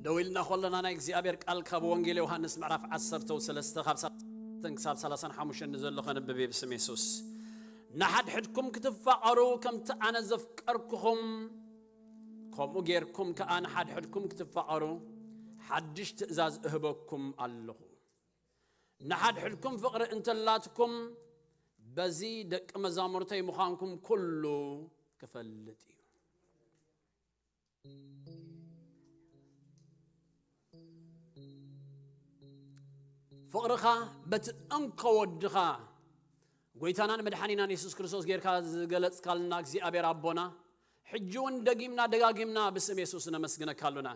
ደው ኢልና ከለና ናይ እግዚኣብሔር ቃል ካብ ወንጌል ዮሃንስ ምዕራፍ ዓሰርተ ሰለስተ ካብ ሰላሳን ክሳብ ሰላሳን ሓሙሽተን ንዘሎ ከንብብ እየ ብስም የሱስ። ንሓድሕድኩም ክትፋቐሩ ከምቲ ኣነ ዘፍቀርኩኹም፣ ከምኡ ጌርኩም ከኣ ንሓድሕድኩም ክትፋቐሩ ሓድሽ ትእዛዝ እህበኩም ኣለኹ። ንሓድሕድኩም ፍቕሪ እንተላትኩም፣ በዚ ደቂ መዛሙርተይ ምዃንኩም ኩሉ ክፈልጥ እዩ። ፍቕርኻ በቲ እንኮ ወድኻ፣ ጎይታናን መድሓኒናን የሱስ ክርስቶስ ጌርካ ዝገለጽካልና እግዚኣብሔር ኣቦና፣ ሕጂ እውን ደጊምና ደጋጊምና ብስም የሱስ ነመስግነካ ኣሉና።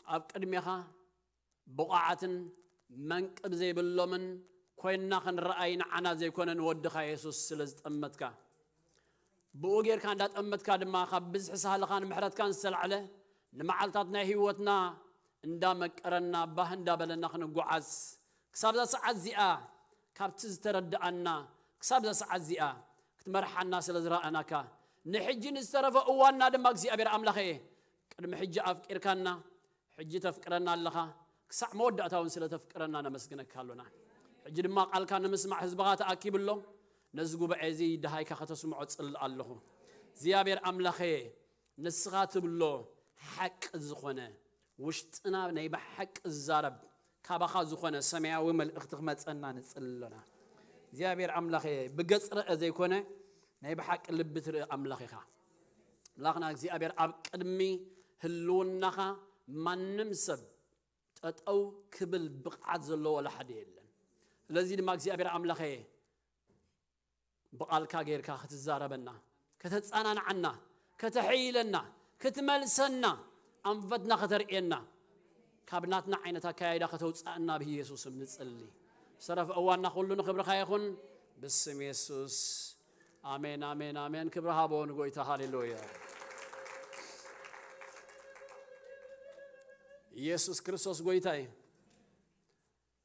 ኣብ ቅድሜኻ ብቑዓትን መንቅብ ዘይብሎምን ኮይንና ክንረኣይ ንዓና ዘይኮነ ንወድኻ የሱስ ስለ ዝጠመትካ፣ ብኡ ጌርካ እንዳጠመትካ ድማ ካብ ብዝሒ ሳህልኻን ምሕረትካን ዝተላዕለ ንመዓልታት ናይ ህይወትና እንዳመቀረና ባህ እንዳበለና ክንጓዓዝ ክሳብ እዛ ሰዓት እዚኣ ካብቲ ዝተረድኣና ክሳብ እዛ ሰዓት እዚኣ ክትመርሓና ስለ ዝረኣናካ ንሕጂ ንዝተረፈ እዋንና ድማ እግዚኣብሔር ኣምላኸ ቅድሚ ሕጂ ኣፍቂርካና ሕጂ ተፍቅረና ኣለኻ፣ ክሳዕ መወዳእታ እውን ስለ ተፍቅረና ነመስግነካ ኣሎና። ሕጂ ድማ ቃልካ ንምስማዕ ህዝብኻ ተኣኪቡ ኣሎ። ነዚ ጉባኤ እዚ ደሃይካ ከተስምዖ ጽልእ ኣለኹ። እግዚኣብሔር ኣምላኸ ንስኻ ትብሎ ሓቂ ዝኾነ ውሽጥና ናይ ብሓቂ ዝዛረብ ካባኻ ዝኾነ ሰማያዊ መልእኽቲ ክመጸና ንጽሊ ኣሎና። እግዚኣብሔር ኣምላኸ ብገጽ ረአ ዘይኮነ ናይ ብሓቂ ልቢ ትርኢ ኣምላኽ ኢኻ። ኣምላኽና እግዚኣብሔር ኣብ ቅድሚ ህልውናኻ ማንም ሰብ ጠጠው ክብል ብቕዓት ዘለዎ ወላ ሓደ የለን። ስለዚ ድማ እግዚኣብሔር ኣምላኸ ብቓልካ ጌርካ ክትዛረበና፣ ከተጸናንዓና፣ ከተሐይለና፣ ክትመልሰና፣ ኣንፈትና ከተርእየና፣ ካብ ናትና ዓይነት ኣካያይዳ ከተውጽኣና ብኢየሱስ ስም ንጽሊ። ዝተረፈ እዋንና ኩሉ ንኽብርኻ ይኹን ብስም የሱስ። ኣሜን፣ ኣሜን፣ ኣሜን። ክብሪ ሃቦ ንጎይታ። ሃሌሉያ። ኢየሱስ ክርስቶስ ጎይታ እዩ።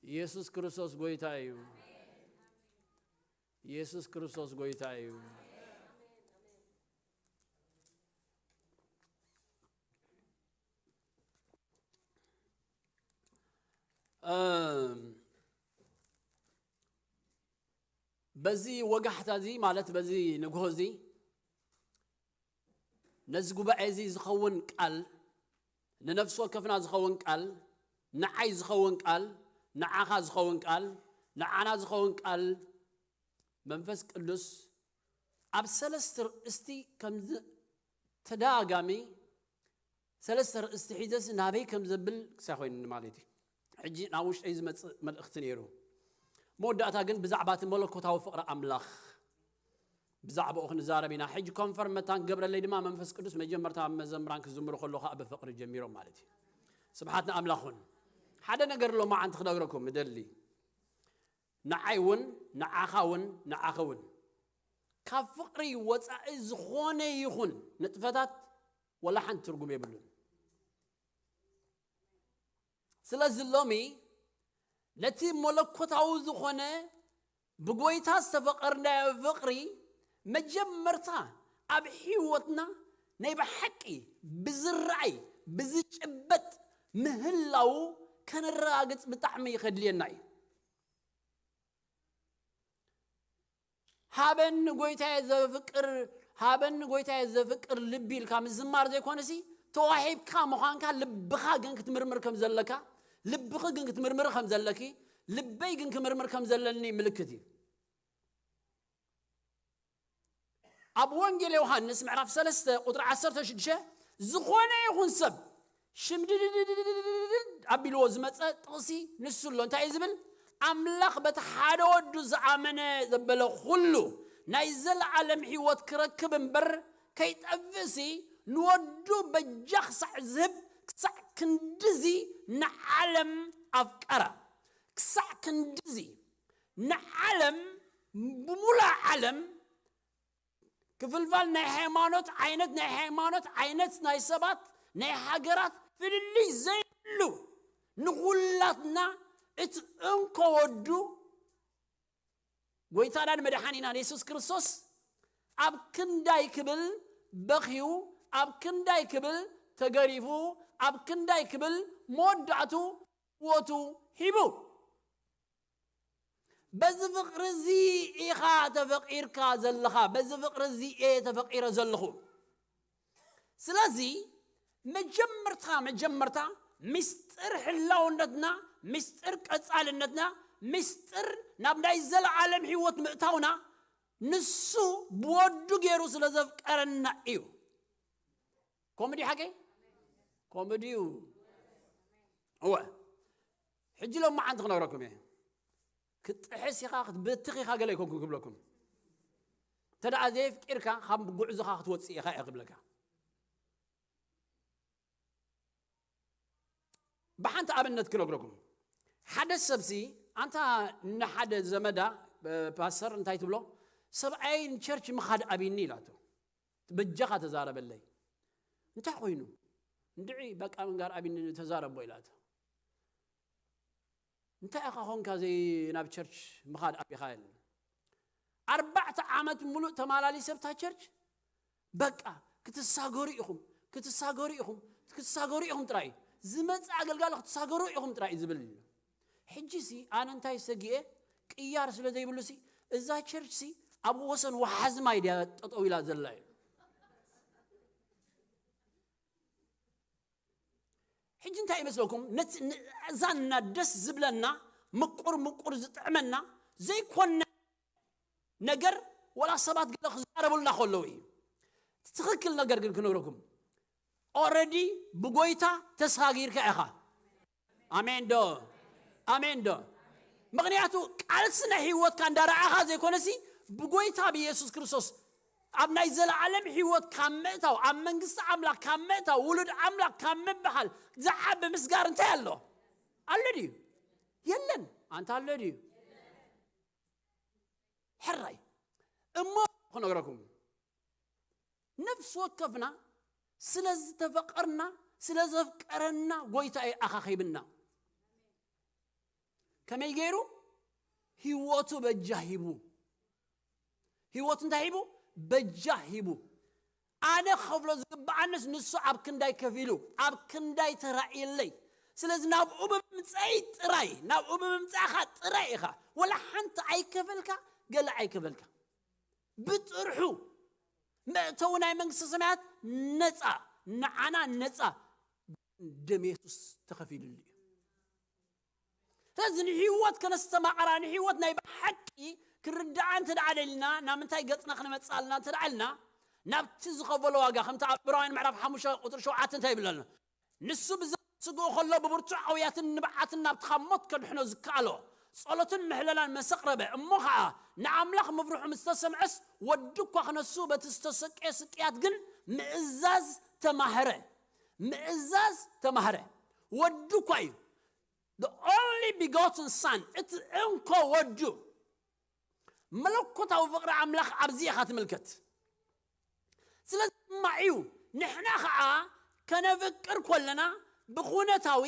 ኢየሱስ ክርስቶስ ጎይታ እዩ። ኢየሱስ ክርስቶስ ጎይታ እዩ። እም፣ በዚ ወጋሕታ እዚ ማለት በዚ ንግሆ እዚ ነዚ ጉባኤ እዚ ዝኸውን ቃል፣ ንነፍሲ ወከፍና ዝኸውን ቃል፣ ንዓይ ዝኸውን ቃል፣ ንዓኻ ዝኸውን ቃል፣ ንዓና ዝኸውን ቃል መንፈስ ቅዱስ ኣብ ሰለስተ ርእስቲ ከምዚ ተደጋጋሚ ሰለስተ ርእስቲ ሒዘስ ናበይ ከም ዘብል ክሳይ ኮይኑኒ ማለት እዩ። ሕጂ ናብ ውሽጠይ ዝመጽእ መልእኽቲ ነይሩ። መወዳእታ ግን ብዛዕባ እቲ መለኮታዊ ፍቕሪ ኣምላኽ ብዛዕባኡ ክንዛረብ ኢና። ሕጂ ኮንፈርም መታን ክገብረለይ ድማ መንፈስ ቅዱስ መጀመርታ ኣብ መዘምራን ክዝምሩ ከለዉ ከዓ ብፍቕሪ ጀሚሮም ማለት እዩ። ስብሓት ንኣምላኽ ኩን። ሓደ ነገር ሎማዓንቲ ክነግረኩም እደሊ። ንዓይ እውን፣ ንዓኻ እውን፣ ንዓኺ እውን ካብ ፍቕሪ ወጻኢ ዝኾነ ይኹን ንጥፈታት ወላ ሓንቲ ትርጉም የብሉን። ስለዚ ሎሚ ነቲ መለኮታዊ ዝኾነ ብጎይታ ዝተፈቐርናዮ ፍቕሪ መጀመርታ ኣብ ህይወትና ናይ ብሓቂ ብዝረኣይ ብዝጭበጥ ምህላው ከነረጋግጽ ብጣዕሚ ከድልየና እዩ። ሃበኒ ጎይታየ ዘፍቅር፣ ሃበኒ ጎይታየ ዘፍቅር ልቢ ኢልካ ምዝማር ዘይኮነሲ ተዋሂብካ ምዃንካ ልብኻ ግን ክትምርምር ከም ዘለካ፣ ልብኺ ግን ክትምርምር ከም ዘለኪ፣ ልበይ ግን ክምርምር ከም ዘለኒ ምልክት እዩ። ኣብ ወንጌል ዮሃንስ ምዕራፍ ሰለስተ ቁጥሪ ዓሰርተ ሽዱሽተ ዝኾነ ይኹን ሰብ ሽምድድድድድድ ኣቢልዎ ዝመፀ ጥቕሲ ንሱ ኣሎ። እንታይ እዩ ዝብል? ኣምላኽ በቲ ሓደ ወዱ ዝኣመነ ዘበለ ኩሉ ናይ ዘለዓለም ህይወት ክረክብ እምበር ከይጠፍእሲ ንወዱ በጃ ክሳዕ ዝህብ ክሳዕ ክንድዚ ንዓለም ኣፍቀራ። ክሳዕ ክንድዚ ንዓለም ብሙሉእ ዓለም ክፍልፋል ናይ ሃይማኖት ዓይነት ናይ ሃይማኖት ዓይነት ናይ ሰባት ናይ ሃገራት ፍልልይ ዘይብሉ ንኹላትና እቲ እንኮ ወዱ ጎይታናን መድሓኒናን የሱስ ክርስቶስ ኣብ ክንዳይ ክብል በኺዩ፣ ኣብ ክንዳይ ክብል ተገሪፉ፣ ኣብ ክንዳይ ክብል መወዳእቱ ህይወቱ ሂቡ። በዚ ፍቕሪ እዚ ኢኻ ተፈቒርካ ዘለኻ፣ በዚ ፍቕሪ እዚ እየ ተፈቒረ ዘለኹ። ስለዚ መጀመርታ መጀመርታ ምስጢር ህላውነትና፣ ምስጢር ቀጻልነትና፣ ምስጢር ናብ ናይ ዘለዓለም ህይወት ምእታውና ንሱ ብወዱ ገይሩ ስለ ዘፍቀረና እዩ። ኮሜዲ ሓቂ ኮሜዲ እዩ። እወ ሕጂ ሎም መዓንቲ ክነግረኩም እየ። ክትጥሕስ ኢኻ ክትብትኽ ኢኻ ገለ ኣይኮንኩን ክብለኩም። እንተ ደኣ ዘየፍቂርካ ካብ ጉዕዞኻ ክትወፅእ ኢኻ እየ ክብለካ። ብሓንቲ ኣብነት ክነግረኩም። ሓደ ሰብሲ ኣንታ ንሓደ ዘመዳ ፓስተር እንታይ ትብሎ፣ ሰብኣይ ንቸርች ምኻድ ኣብይኒ ኢላቶ። በጃኻ ተዛረበለይ። እንታይ ኮይኑ? እንድዒ በቃ ምንጋር ኣብይኒ ተዛረቦ ኢላቶ። እንታይ ኢኻ ኾንካ ዘይ ናብ ቸርች ምኻድ ኣብይኻ ኢለ። ኣርባዕተ ዓመት ሙሉእ ተማላሊሰ ብታ ቸርች በቃ ክትሳገሩ ኢኹም ክትሳገሩ ኢኹም ክትሳገሩ ኢኹም ጥራይ ዝመጽእ ኣገልጋሎ ክትሳገሩ ኢኹም ጥራይ ዝብል ኣሎ። ሕጂ ሲ ኣነ እንታይ ሰጊኤ ቅያር ስለ ዘይብሉ ሲ እዛ ቸርች ሲ ኣብ ወሰን ወሓዚ ማይ ድያ ጠጠው ኢላ ዘላ እዩ። ሕጂ እንታይ ይመስለኩም? ነቲ ንእዛንና ደስ ዝብለና ምቁር ምቁር ዝጥዕመና ዘይኮነ ነገር ወላ ሰባት ገለ ክዛረቡልና ከለዉ እዩ። ትኽክል ነገር ግን ክነግረኩም ኦረዲ ብጎይታ ተሳጊርካ ኢኻ። ኣሜን ዶ? ኣሜን ዶ? ምኽንያቱ ቃልሲ ናይ ህይወትካ እንዳረኣኻ ዘይኮነሲ ብጎይታ ብኢየሱስ ክርስቶስ ኣብ ናይ ዘለዓለም ህይወት ካብ ምእታው ኣብ መንግስቲ ኣምላኽ ካብ ምእታው ውሉድ ኣምላኽ ካብ ምበሃል ዝዓቢ ምስጋር እንታይ ኣሎ? ኣሎ ድዩ? የለን። ኣንታ ኣሎ ድዩ? ሕራይ እሞ ክነግረኩም ነፍሲ ወከፍና ስለ ዝተፈቀርና ስለ ዘፍቀረና ጎይታ እዩ ኣኻኺብና። ከመይ ገይሩ? ህይወቱ በጃ ሂቡ። ህይወቱ እንታይ ሂቡ? በጃ ሂቡ። ኣነ ክኸፍሎ ዝግብኣንስ ንሱ ኣብ ክንዳይ ከፊሉ ኣብ ክንዳይ ተራእየለይ። ስለዚ ናብኡ ብምምፀይ ጥራይ ናብኡ ብምምፃእኻ ጥራይ ኢኻ። ወላ ሓንቲ ኣይከፈልካ ገለ ኣይከፈልካ ብጥርሑ መእተዊ ናይ መንግስቲ ሰማያት ነፃ ንዓና ነፃ ደም የሱስ ተኸፊሉሉ እዩ። ስለዚ ንህይወት ከነስተማቐራ ንህይወት ናይ ብሓቂ ክርዳኣ እንተ ደኣ ደልና ናብ ምንታይ ገፅና ክነመፅኣልና እንተ ደኣ ኢልና ናብቲ ዝኸፈሎ ዋጋ ከምቲ ኣብ ዕብራውያን ምዕራፍ ሓሙሽተ ቁፅሪ ሸውዓተ እንታይ ይብል ኣሎ? ንሱ ብዘስግኡ ከሎ ብብርቱዕ ኣውያትን ንብዓትን ናብቲ ካብ ሞት ከድሕኖ ዝከኣሎ ጸሎትን ምሕለላን መሰ ኣቕረበ። እሞ ኸኣ ንኣምላኽ ምፍርሑ ምስ ተሰምዐስ፣ ወዱ እኳ ክነሱ በቲ ዝተሰቅየ ስቅያት ግን ምእዛዝ ተማህረ። ምእዛዝ ተማህረ። ወዱ እኳ እዩ። The only begotten son፣ እቲ እንኮ ወዱ። መለኮታዊ ፍቕሪ ኣምላኽ ኣብዚ ኢኻ ትምልከት። ስለዚ ድማ እዩ ንሕና ኸዓ ከነፍቅር ኮለና ብኹነታዊ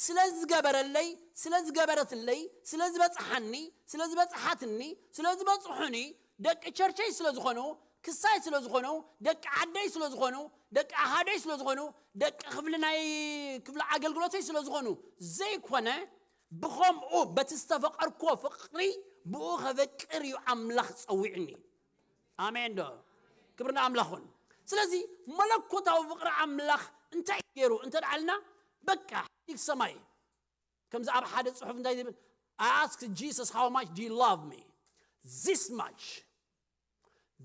ስለ ዝገበረለይ ስለ ዝገበረትለይ ስለ ዝበፅሓኒ ስለ ዝበፅሓትኒ ስለ ዝበፅሑኒ ደቂ ቸርቸይ ስለ ዝኾኑ ክሳይ ስለ ዝኾኑ ደቂ ዓደይ ስለ ዝኾኑ ደቂ ኣሃደይ ስለ ዝኾኑ ደቂ ክፍሊ ናይ ክፍሊ ኣገልግሎተይ ስለ ዝኾኑ ዘይኮነ ብኸምኡ በቲ ዝተፈቐርክዎ ፍቕሪ ብኡ ኸፍቅር እዩ ኣምላኽ ጸዊዕኒ። ኣሜን ዶ? ክብሪ ንኣምላኽ ይኹን። ስለዚ መለኮታዊ ፍቕሪ ኣምላኽ እንታይ እዩ ገይሩ እንተ ደኣ ኢልና በቃ ሓዲግ ሰማይ ከምዚ ኣብ ሓደ ጽሑፍ እንታይ ዝብል I ask Jesus how much do you love me? This much.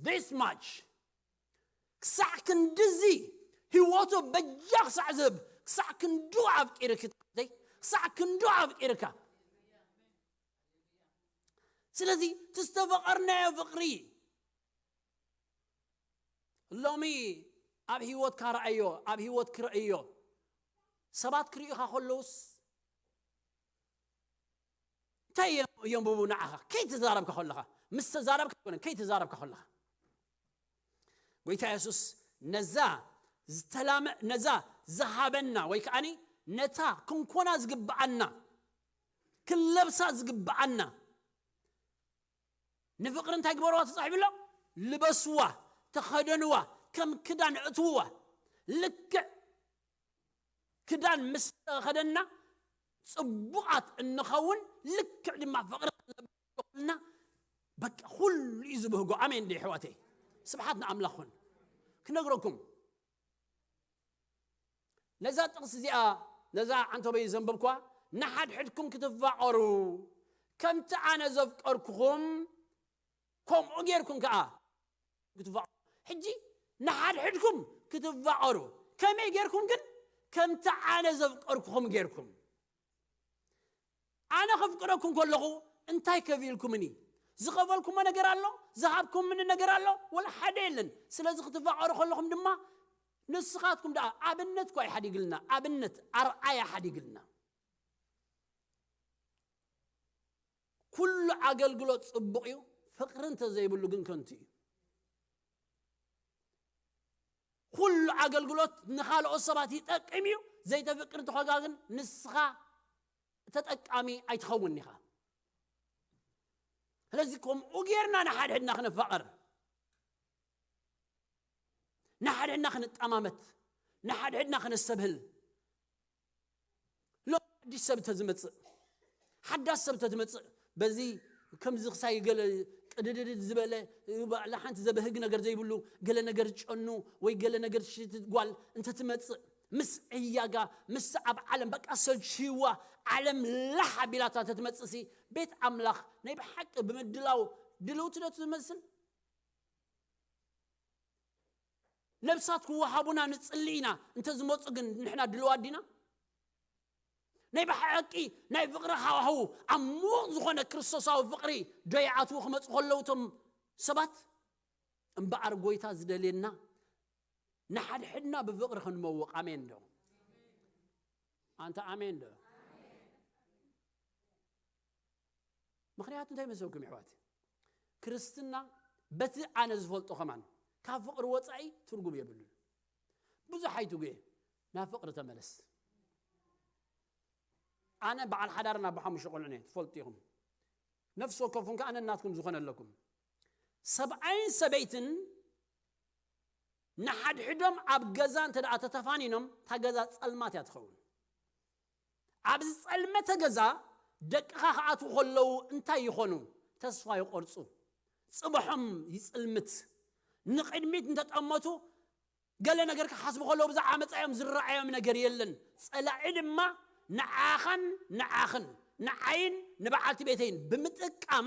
This much. ክሳዕ ክንድዚ ህይወቱ በጃ ክሳዕ ዝህብ ክሳዕ ክንዱ ኣፍቂርክ ክሳዕ ክንዱ ኣፍቂርካ ስለዚ ትዝተፈቐርናዮ ፍቕሪ ሎሚ ኣብ ህይወትካ ረኣዮ ኣብ ህይወት ክረእዮ ሰባት ክርእዩኻ ከለውስ እንታይ የንብቡ ንዓኻ ከይተዛረብካ ከለኻ ምስ ተዛረብካ ኣይኮነን ከይተዛረብካ ከለኻ ጎይታ የሱስ ነዛ ዝተላመ ነዛ ዝሃበና ወይ ከዓኒ ነታ ክንኮና ዝግብኣና ክለብሳ ዝግብኣና ንፍቕሪ እንታይ ግበርዋ ተፃሒፉ ኣሎ ልበስዋ ተኸደንዋ ከም ክዳን እእትውዋ። ልክዕ ክዳን ምስ ተኸደና ጽቡቓት እንኸውን፣ ልክዕ ድማ ፍቕሪ ክለብሰልና። በቃ ኩሉ እዩ ዝብህጎ። ኣሜን ዶ ይሕዋተይ? ስብሓት ንኣምላኽ ኩን። ክነግረኩም፣ ነዛ ጥቕሲ እዚኣ፣ ነዛ ዓንተበይ ዘንበብኳ፣ ንሓድሕድኩም ክትፋቐሩ፣ ከምቲ ኣነ ዘፍቀርኩኹም፣ ከምኡ ጌርኩም ከኣ ክትፋቐሩ። ሕጂ ንሓድሕድኩም ክትፋቐሩ፣ ከመይ ጌርኩም ግን? ከምቲ ኣነ ዘፍቀርኩኹም ጌርኩም። ኣነ ከፍቅረኩም ከለኹ እንታይ ከፊልኩምኒ? ዝኸፈልኩሞ ነገር ኣሎ? ዝሃብኩምኒ ነገር ኣሎ? ወላ ሓደ የለን። ስለዚ ክትፋቐሩ ከለኹም ድማ ንስኻትኩም ደኣ ኣብነት እኳ እዩ ሓዲግልና፣ ኣብነት ኣርኣያ ሓዲግልና። ኩሉ ኣገልግሎት ጽቡቕ እዩ፣ ፍቕሪ እንተዘይብሉ ግን ከንቱ እዩ። ኩሉ ኣገልግሎት ንኻልኦት ሰባት ይጠቅም እዩ፣ ዘይተፍቅር እንተኾንካ ግን ንስኻ ተጠቃሚ ኣይትኸውን ኢኻ። ስለዚ ከምኡ ጌርና ንሓድሕድና ክንፋቐር፣ ንሓድሕድና ክንጠማመት፣ ንሓድሕድና ክነስተብህል። ሎ ሓድሽ ሰብ ተዝመጽእ፣ ሓዳስ ሰብ ተትመጽእ፣ በዚ ከምዚ ክሳይ ገለ ቅድድድድ ዝበለ፣ ባዕላ ሓንቲ ዘበህግ ነገር ዘይብሉ፣ ገለ ነገር ጨኑ ወይ ገለ ነገር ሽትት ጓል እንተትመጽእ፣ ምስ ዕያጋ፣ ምስ ኣብ ዓለም በቃ ሰልችዋ፣ ዓለም ላሕ ኣቢላታ እንተትመጽእሲ፣ ቤት ኣምላኽ ናይ ብሓቂ ብምድላው ድልውቲ ዶ ትመስል? ነብሳት ክወሃቡና ንጽሊ ኢና፣ እንተ ዝመጹ ግን ንሕና ድልዋት ዲና? ናይ ብሓቂ ናይ ፍቕሪ ሃዋህው ኣብ ምዉቕ ዝኾነ ክርስቶሳዊ ፍቕሪ ዶ ይኣትዉ ክመጹ ከለዉ እቶም ሰባት? እምበኣር ጎይታ ዝደልየና ንሓድሕድና ብፍቕሪ ክንመውቕ። ኣሜን ዶ? ኣንታ ኣሜን ዶ? ምኽንያቱ እንታይ መሰልኩም ይሕዋት? ክርስትና በቲ ኣነ ዝፈልጦ ከማን ካብ ፍቕሪ ወጻኢ ትርጉም የብሉን። ብዙሕ ኣይትጉየ፣ ናብ ፍቕሪ ተመለስ። ኣነ በዓል ሓዳርን ኣቦ ሓሙሽተ ቆልዑን እየ፣ ትፈልጡ ኢኹም። ነፍሲ ወከፍኩም ከኣ ነናትኩም ዝኾነ ኣለኩም። ሰብኣይን ሰበይትን ንሓድሕዶም ኣብ ገዛ እንተ ደኣ ተተፋኒኖም፣ እታ ገዛ ጸልማት እያ ትኸውን። ኣብዚ ጸልመተ ገዛ ደቅኻ ክኣትዉ ከለዉ እንታይ ይኾኑ? ተስፋ ይቖርጹ። ጽባሖም ይጽልምት። ንቕድሚት እንተጠመቱ ገለ ነገር ክሓስቡ ከለዉ ብዛዕባ መጻኢኦም ዝረኣዮም ነገር የለን። ጸላኢ ድማ ንዓኻን ንዓኽን ንዓይን ንበዓልቲ ቤተይን ብምጥቃም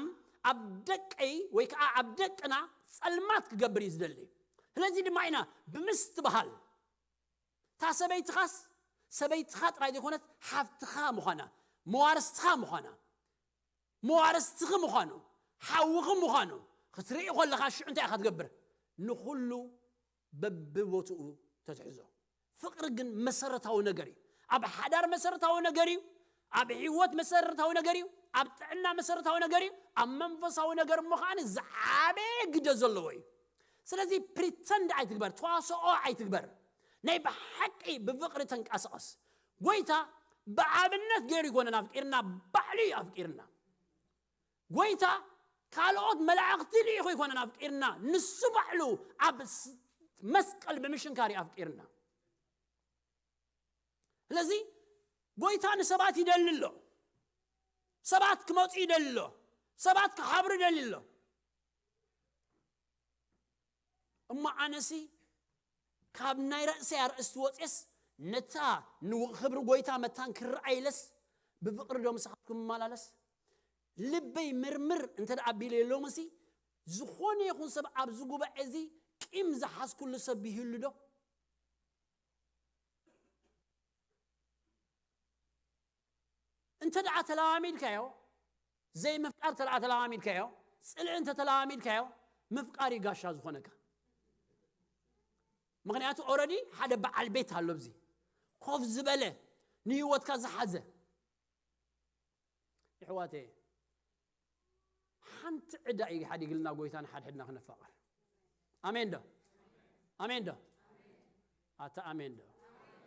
ኣብ ደቀይ ወይ ከኣ ኣብ ደቅና ጸልማት ክገብር እዩ ዝደሊ። ስለዚ ድማ ኢና ብምስትብሃል እታ ሰበይትኻስ ሰበይትኻ ጥራይ ዘይኮነት ሓፍትኻ ምዃና፣ መዋርስትኻ ምዃና፣ መዋርስትኺ ምዃኑ፣ ሓውኺ ምዃኑ ክትርኢ ከለኻ ሽዑ እንታይ ኢኻ ትገብር? ንኹሉ በብቦትኡ ተትሕዞ። ፍቕሪ ግን መሰረታዊ ነገር እዩ። ኣብ ሓዳር መሰረታዊ ነገር እዩ። ኣብ ህይወት መሰረታዊ ነገር እዩ። ኣብ ጥዕና መሰረታዊ ነገር እዩ። ኣብ መንፈሳዊ ነገር እሞ ከኣ ዝዓበየ ግደ ዘለዎ እዩ። ስለዚ ፕሪተንድ ኣይትግበር፣ ተዋስኦ ኣይትግበር። ናይ ብሓቂ ብፍቕሪ ተንቀሳቐስ። ጎይታ ብኣብነት ገይሩ ይኮነን ኣፍቂርና፣ ባዕሉ እዩ ኣፍቂርና። ጎይታ ካልኦት መላእኽቲ ልኢኹ ይኮነን ኣፍቂርና፣ ንሱ ባዕሉ ኣብ ስ-፣ መስቀል ብምሽንካር እዩ ኣፍቂርና። ስለዚ ጎይታ ንሰባት ይደሊ ኣሎ፣ ሰባት ክመፁ ይደሊ ኣሎ፣ ሰባት ክሓብሩ ይደሊ ኣሎ። እሞ ኣነሲ ካብ ናይ ርእሰይ ኣርእስቲ ወፅየስ ነታ ንክብሪ ጎይታ መታን ክረኣ ኢለስ ብፍቕሪ ዶ ምሳኻትኩም እመላለስ? ልበይ ምርምር እንተ ደኣ ኣቢለ የለውምሲ፣ ዝኾነ ይኹን ሰብ ኣብዚ ጉባኤ እዚ ቂም ዝሓዝኩሉ ሰብ ይህሉ ዶ? እንተ ደኣ ተለማሚድካዮ፣ ዘይምፍቃር እንተ ደኣ ተለማሚድካዮ፣ ጽልኢ እንተ ተለማሚድካዮ፣ ምፍቃር እዩ ጋሻ ዝኾነካ። ምኽንያቱ ኦረዲ ሓደ በዓል ቤት ኣሎ ኣብዚ። ኮፍ ዝበለ፣ ንህይወትካ ዝሓዘ። ይሕዋተይ፣ ሓንቲ ዕዳ እዩ ሓዲግልና ጎይታ ንሓድሕድና ክነፋቐር። ኣሜን ዶ? ኣሜን ዶ? ኣታ ኣሜን ዶ?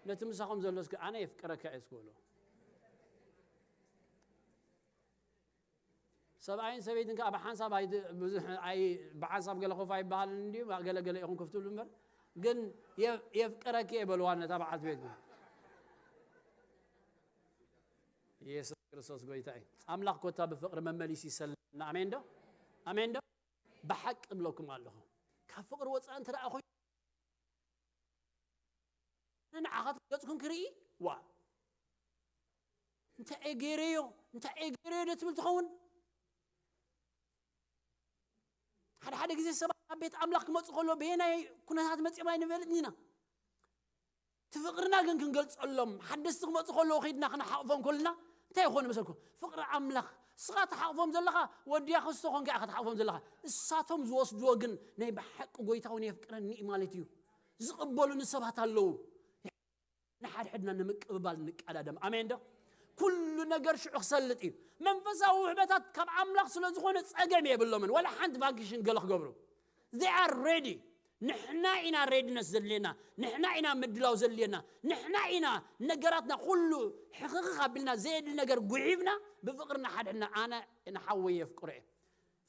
ነቲ ምሳኹም ዘሎ እስኪ ኣነ የፍቅረካ እየ እስኪ በሎ። ሰብኣይን ሰበይትን ከኣ ብሓንሳብ ኣይ-፣ ብዙሕ ኣይ-፣ ብሓንሳብ ገለ ኮፍ ኣይበሃልን እንድዩ፣ ገለ ገለ ኢኹም ክፍትሉ እምበር፣ ግን የፍቅረኪ እየ በልዋ ነታ በዓልቲ ቤት። ኢየሱስ ክርስቶስ ጎይታ እዩ። ኣምላኽ ኮታ ብፍቕሪ መመሊስ ይሰልምና። ኣሜን ዶ? ኣሜን ዶ? ብሓቂ እብለኩም ኣለኹ፣ ካብ ፍቕሪ ወፃኢ እንተ ደኣ ኮይኑ ንዓኻት ገፅኩም ክርኢ፣ ዋ፣ እንታይ እየ ገይረዮ፣ እንታይ እየ ገይረዮ ዶ ትብል ትኸውን? ሓደ ሓደ ግዜ ሰባት ኣብ ቤት ኣምላኽ ክመፁ ከሎ በየናይ ኩነታት መፂኦም ኣይንፈልጥን ኢና። እቲ ፍቕርና ግን ክንገልፀሎም፣ ሓደስቲ ክመፁ ከለዉ ከይድና ክንሓቕፎም ከለና እንታይ ይኾኑ መሰልኩም? ፍቕሪ ኣምላኽ። እስኻ ትሓቕፎም ዘለኻ ወዲያ ክስቶ ኮንካ ኢኻ ትሓቕፎም ዘለኻ። እሳቶም ዝወስድዎ ግን ናይ ብሓቂ ጎይታ እውን የፍቅረኒ እዩ ማለት እዩ። ዝቕበሉኒ ሰባት ኣለዉ። ንሓድሕድና ንምቅብባል ንቀዳደም። ኣሜን ዶ? ኩሉ ነገር ሽዑ ክሰልጥ እዩ። መንፈሳዊ ውህበታት ካብ ኣምላኽ ስለ ዝኾነ ጸገም የብሎምን። ዋላ ሓንቲ ቫኬሽን ገለ ክገብሩ they are ready። ንሕና ኢና ሬድነስ ዘድልየና፣ ንሕና ኢና ምድላው ዘድልየና፣ ንሕና ኢና ነገራትና ኩሉ ሕኽኽኽ ኣቢልና ዘየድሊ ነገር ጉሒፍና ብፍቕሪ ንሓድሕድና። ኣነ ንሓወይ የፍቅሮ እየ።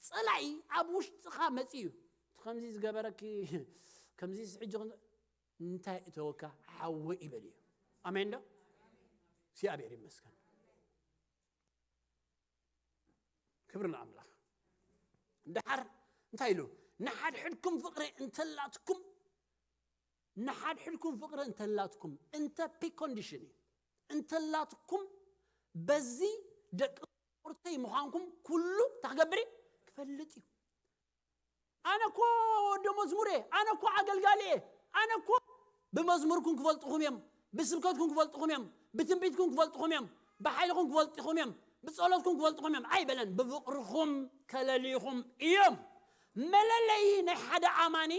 ጸላኢ ኣብ ውሽጥኻ መጺኡ ከምዚ ዝገበረኪ ከምዚ ሕጂ እንታይ እተወካ ሓወይ ይበል እዩ። ኣሜን ዶ? እግዚኣብሔር ይመስገን። ክብሪ ንኣምላኽ። ደሓር እንታይ ኢሉ? ንሓድሕድኩም ፍቕሪ እንተላትኩም፣ ንሓድሕድኩም ፍቕሪ እንተላትኩም፣ እንተ ፒኮንዲሽን እዩ። እንተላትኩም በዚ ደቂ ቁርተይ ምዃንኩም ኩሉ እንታይ ክገብር እዩ? ክፈልጥ እዩ። ኣነ እኮ ወዲ መዝሙር እየ፣ ኣነ እኮ ኣገልጋሊ እየ፣ ኣነ እኮ ብመዝሙርኩም ክፈልጥኹም እዮም፣ ብስብከትኩም ክፈልጥኹም እዮም፣ ብትንቢትኩም ክፈልጥኹም እዮም፣ ብሓይልኹም ክፈልጥኹም እዮም፣ ብጸሎትኩም ክፈልጥኹም እዮም ኣይበለን። ብፍቕርኹም ከለልይኹም እዮም። መለለዪ ናይ ሓደ ኣማኒ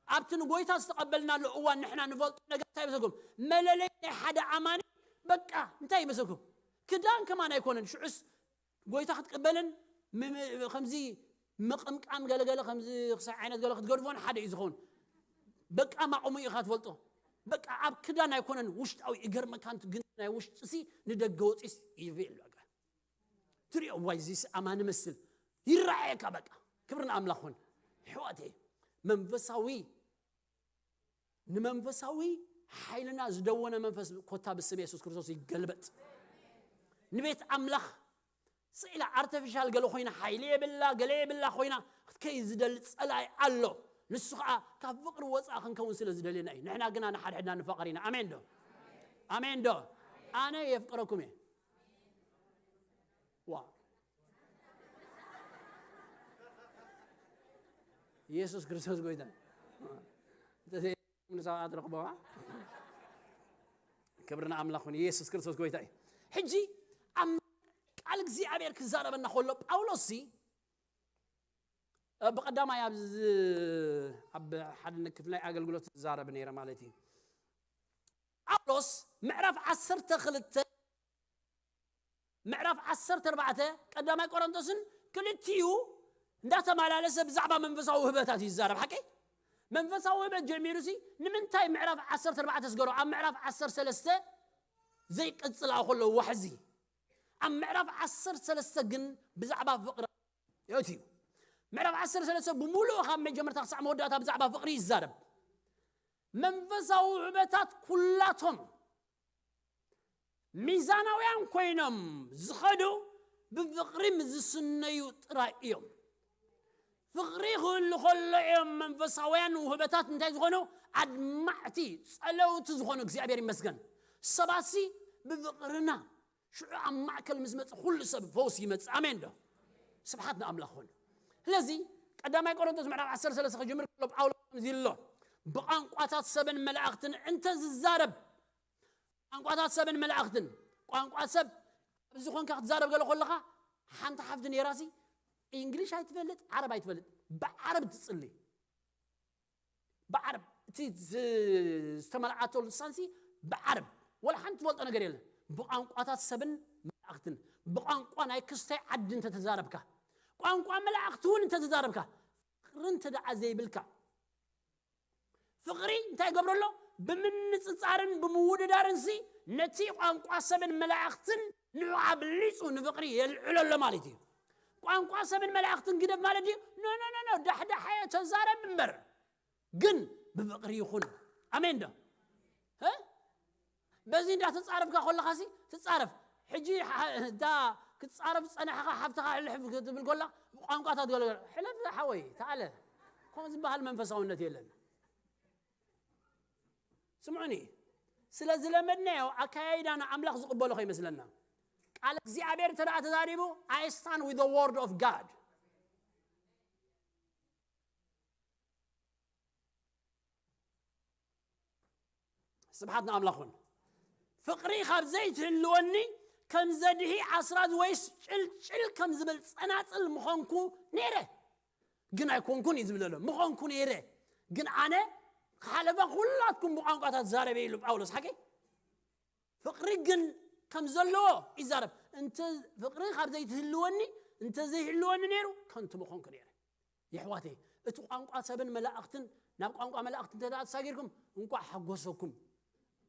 ኣብቲ ንጎይታ ዝተቐበልናሉ እዋን ንሕና ንፈልጦ ነገር እንታይ ይመስለኩም? መለለዪ ናይ ሓደ ኣማኒ በቃ እንታይ ይመስለኩም? ክዳን ከማን ኣይኮነን። ሽዑስ ጎይታ ክትቅበልን ምም- ከምዚ ምቕምቃም ገለገለ ከምዚ ክሳይ ዓይነት ገለ ክትገድፎን ሓደ እዩ ዝኸውን። በቃ ማቕሙ ኢኻ ትፈልጦ። በቃ ኣብ ክዳን ኣይኮነን ውሽጣዊ ይገርመካ። እንት ግን ናይ ውሽጢ ሲ ንደገ ወፂስ ይብል በቃ ትሪኦ ዋይ ዚስ ኣማኒ መስል ይረኣየካ። በቃ ክብሪ ንኣምላኽ ኹን። ኣሕዋተይ መንፈሳዊ ንመንፈሳዊ ሓይልና ዝደወነ መንፈስ ኮታ ብስም የሱስ ክርስቶስ ይገልበጥ። ንቤት ኣምላኽ ስኢላ ኣርቲፊሻል ገለ ኮይና ሓይሊ የብላ ገለ የብላ ኮይና ክትከይ ዝደሊ ጸላኢ ኣሎ። ንሱ ከዓ ካብ ፍቕሪ ወፃእ ክንከውን ስለ ዝደልየና እዩ። ንሕና ግና ንሓድሕድና ንፋቐር ኢና። ኣሜን ዶ? ኣሜን ዶ? ኣነ የፍቅረኩም እየ። ዋ ኢየሱስ ክርስቶስ ጎይታ። እንተዘይ ንሳባት ረኽበዋ። ክብሪ ንኣምላኽ ይኹን። ኢየሱስ ክርስቶስ ጎይታ እዩ። ሕጂ ኣብ ቃል እግዚኣብሔር ክዛረበና ከሎ ጳውሎስ ሲ ብቐዳማይ ኣብ ዝ- ኣብ ሓደ ክፍሊ ናይ ኣገልግሎት ዝዛረብ ነይረ ማለት እዩ። ጳውሎስ ምዕራፍ ዓሰርተ ክልተ ምዕራፍ ዓሰርተ ኣርባዕተ ቀዳማይ ቆሮንቶስን ክልቲኡ እንዳተመላለሰ ብዛዕባ መንፈሳዊ ውህበታት እዩ ዝዛረብ። ሓቂ መንፈሳዊ ውህበት ጀሚሩ ሲ ንምንታይ ምዕራፍ ዓሰርተ ኣርባዕተ ስገሮ ኣብ ምዕራፍ ዓሰርተ ሰለስተ ዘይቅጽል ኣብ ከሎ ዋሕዚ ኣብ ምዕራፍ ዓሰርተ ሰለስተ ግን ብዛዕባ ፍቕሪ እዩ። ምዕራፍ ዓሰርተ ሰለስተ ብምሉእ ካብ መጀመርታ ክሳዕ መወዳእታ ብዛዕባ ፍቕሪ ይዛረብ። መንፈሳዊ ውህበታት ኩላቶም ሚዛናውያን ኮይኖም ዝኸዱ ብፍቕሪ ምስ ዝስነዩ ጥራይ እዮም። ፍቕሪ ክህሉ ከሎ እዮም መንፈሳውያን ውህበታት እንታይ ዝኾኑ? ኣድማዕቲ ጸለውቲ ዝኾኑ። እግዚኣብሔር ይመስገን። ሰባሲ ብፍቕርና ሽዑ ኣብ ማእከል ምስ መጽ ኩሉ ሰብ ፈውስ ይመጽእ። ኣሜን ዶ? ስብሓት ንኣምላኽ ኹን። ስለዚ ቀዳማይ ቆሮንቶስ ምዕራፍ ዓሰርተ ሰለስተ ክጅምር ከሎ ጳውሎስ ከምዚ ኣሎ፣ ብቋንቋታት ሰብን መላእኽትን እንተ ዝዛረብ ቋንቋታት ሰብን መላእኽትን። ቋንቋ ሰብ ኣብዚ ኾንካ ክትዛረብ ገለ ከለኻ ሓንቲ ሓፍቲ ነይራሲ እንግሊሽ ኣይትፈልጥ ዓረብ ኣይትፈልጥ ብዓረብ ትጽሊ። ብዓረብ እቲ ዝተመልኣቶ ልሳንሲ ብዓረብ ወላ ሓንቲ ትፈልጦ ነገር የለን። ብቋንቋታት ሰብን መላእኽትን ብቋንቋ ናይ ክስታይ ዓዲ እንተተዛረብካ ቋንቋ መላእኽቲ እውን እንተተዛረብካ ፍቕሪ እንተ ደኣ ዘይብልካ ፍቕሪ እንታይ ይገብሮ ኣሎ? ብምንጽጻርን ብምውድዳርን ሲ ነቲ ቋንቋ ሰብን መላእኽትን ንዑ ኣብሊጹ ንፍቕሪ የልዕሎ ኣሎ ማለት እዩ። ቋንቋ ሰብን መላእኽትን ግደፍ ማለት ድዩ? ኖ ኖ ኖ ኖ ዳሕዳሓዮ ተዛረብ እምበር ግን ብፍቕሪ ይኹን። ኣሜን ዶ? እ? በዚ እንዳተጻረፍካ ከለኻሲ ትጻረፍ። ሕጂ ሓ-፣ እታ ክትጻረፍ ዝጸናሕኻ ሓፍትኻ ሕልሕፍ ክትብል ከላ ብቋንቋታት ገለ፣ ሕለፍ ሓወይ፣ ተኣለ። ከምኡ ዝበሃል መንፈሳውነት የለን። ስምዑኒ። ስለ ዝለመድናዮ ኣካያይዳና ኣምላኽ ዝቕበሎ ከይመስለና። ቃል እግዚኣብሔር እንተ ደኣ ተዛሪቡ፣ I stand with the word of God። ስብሓት ንኣምላኽ ይኹን። ፍቕሪ ካብ ዘይትህልወኒ ከም ዘድሂ ኣስራት ወይስ ጭልጭል ከም ዝብል ጸናጽል ምኾንኩ ነይረ። ግን ኣይኮንኩን እዩ ዝብል ዘሎ። ምኾንኩ ነይረ። ግን ኣነ ሓለፋ ኩላትኩም ብቋንቋታት ዛረበ ኢሉ ጳውሎስ ሓቂ። ፍቕሪ ግን ከም ዘለዎ ይዛረብ። እንተ ፍቕሪ ካብ ዘይትህልወኒ፣ እንተ ዘይህልወኒ ነይሩ፣ ከንቱ ምኾንኩ ነይረ። የሕዋተይ፣ እቲ ቋንቋ ሰብን መላእኽትን፣ ናብ ቋንቋ መላእኽቲ እንተ ደኣ ተሳጊርኩም፣ እንቋዕ ሓጎሰኩም።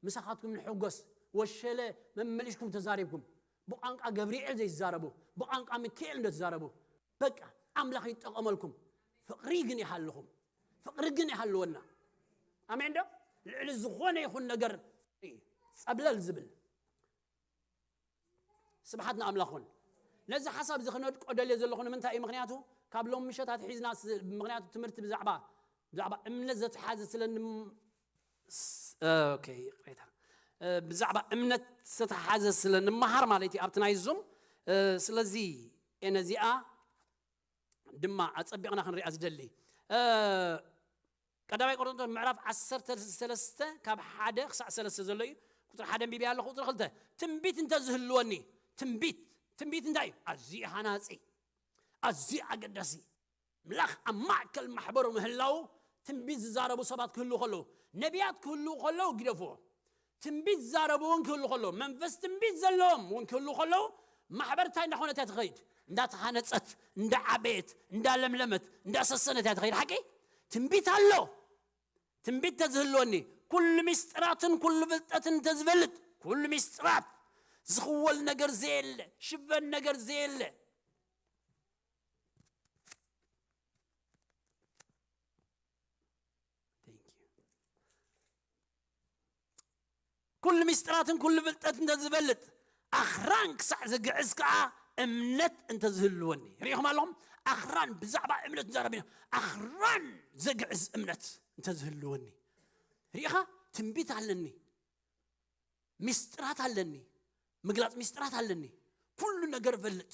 ምሳኻትኩም ንሕጎስ። ወሸለ መመሊስኩም ተዛሪብኩም። ብቋንቋ ገብርኤል ዘይትዛረቡ፣ ብቋንቋ ሚካኤል እንዶ ትዛረቡ። በቃ፣ ኣምላኽ ይጠቐመልኩም። ፍቕሪ ግን ይሃልኹም። ፍቕሪ ግን ይሃልወና። ኣሜን ዶ? ልዕሊ ዝኾነ ይኹን ነገር ጸብለል ዝብል። ስብሓት ንኣምላኽ ይኹን። ነዚ ሓሳብ እዚ ክነድቆ ደልየ ዘለኹ ንምንታይ እዩ? ምኽንያቱ ካብ ሎም ምሸት ኣትሒዝና ስ-፣ ምኽንያቱ ትምህርቲ ብዛዕባ፣ ብዛዕባ እምነት ዘተሓዘ ስለ ንም-፣ ስ-፣ ኦኬ፣ ይቕሬታ። እ፣ ብዛዕባ እምነት ዝተተሓዘ ስለ ንምሃር ማለት እዩ ኣብቲ ናይ ዙም። እ፣ ስለዚ እየ ነዚኣ ድማ ኣጸቢቕና ክንሪኣ ዝደሊ። እ፣ ቀዳማይ ቆሮንቶስ ምዕራፍ ዓሰርተ ሰለስተ ካብ ሓደ ክሳዕ ሰለስተ ዘሎ እዩ። ቁጽሪ ሓደ ኣንቢበያ ኣለኹ። ቁጽሪ ክልተ፣ ትንቢት እንተ ዝህልወኒ፣ ትንቢት፣ ትንቢት እንታይ እዩ? ኣዝዩ ሃናጺ፣ ኣዝዩ ኣገዳሲ። ኣምላኽ ኣብ ማእከል ማሕበሩ ምህላዉ ትንቢት ዝዛረቡ ሰባት ክህልዉ ከለዉ፣ ነቢያት ክህልዉ ከለዉ ግደፍዎ። ትንቢት ዝዛረቡ እውን ክህልዉ ከለዉ፣ መንፈስ ትንቢት ዘለዎም እውን ክህልዉ ከለዉ፣ ማሕበር እንታይ እንዳኾነት እያ ትኸይድ? እንዳተሃነጸት፣ እንዳዓበየት፣ እንዳለምለመት፣ እንዳሰሰነት እያ ትኸይድ። ሓቂ? ትንቢት ኣሎ። ትንቢት ተዝህልወኒ፣ ኩሉ ሚስጥራትን ኩሉ ፍልጠትን እንተዝፈልጥ፣ ኩሉ ሚስጥራት፣ ዝኽወል ነገር ዘየለ፣ ሽፈን ነገር ዘየለ። Thank you። ኩሉ ሚስጥራትን ኩሉ ፍልጠት እንተ ዝፈልጥ፣ ኣኽራን ክሳዕ ዝግዕዝ ከኣ እምነት እንተ ዝህልወኒ። ርኢኹም ኣለኹም? ኣኽራን ብዛዕባ እምነት ንዛረብ ኢና። ኣኽራን ዘግዕዝ እምነት እንተ ዝህልወኒ። ርኢኻ? ትንቢት ኣለኒ። ሚስጥራት ኣለኒ። ምግላጽ ሚስጥራት ኣለኒ። ኩሉ ነገር እፈልጥ።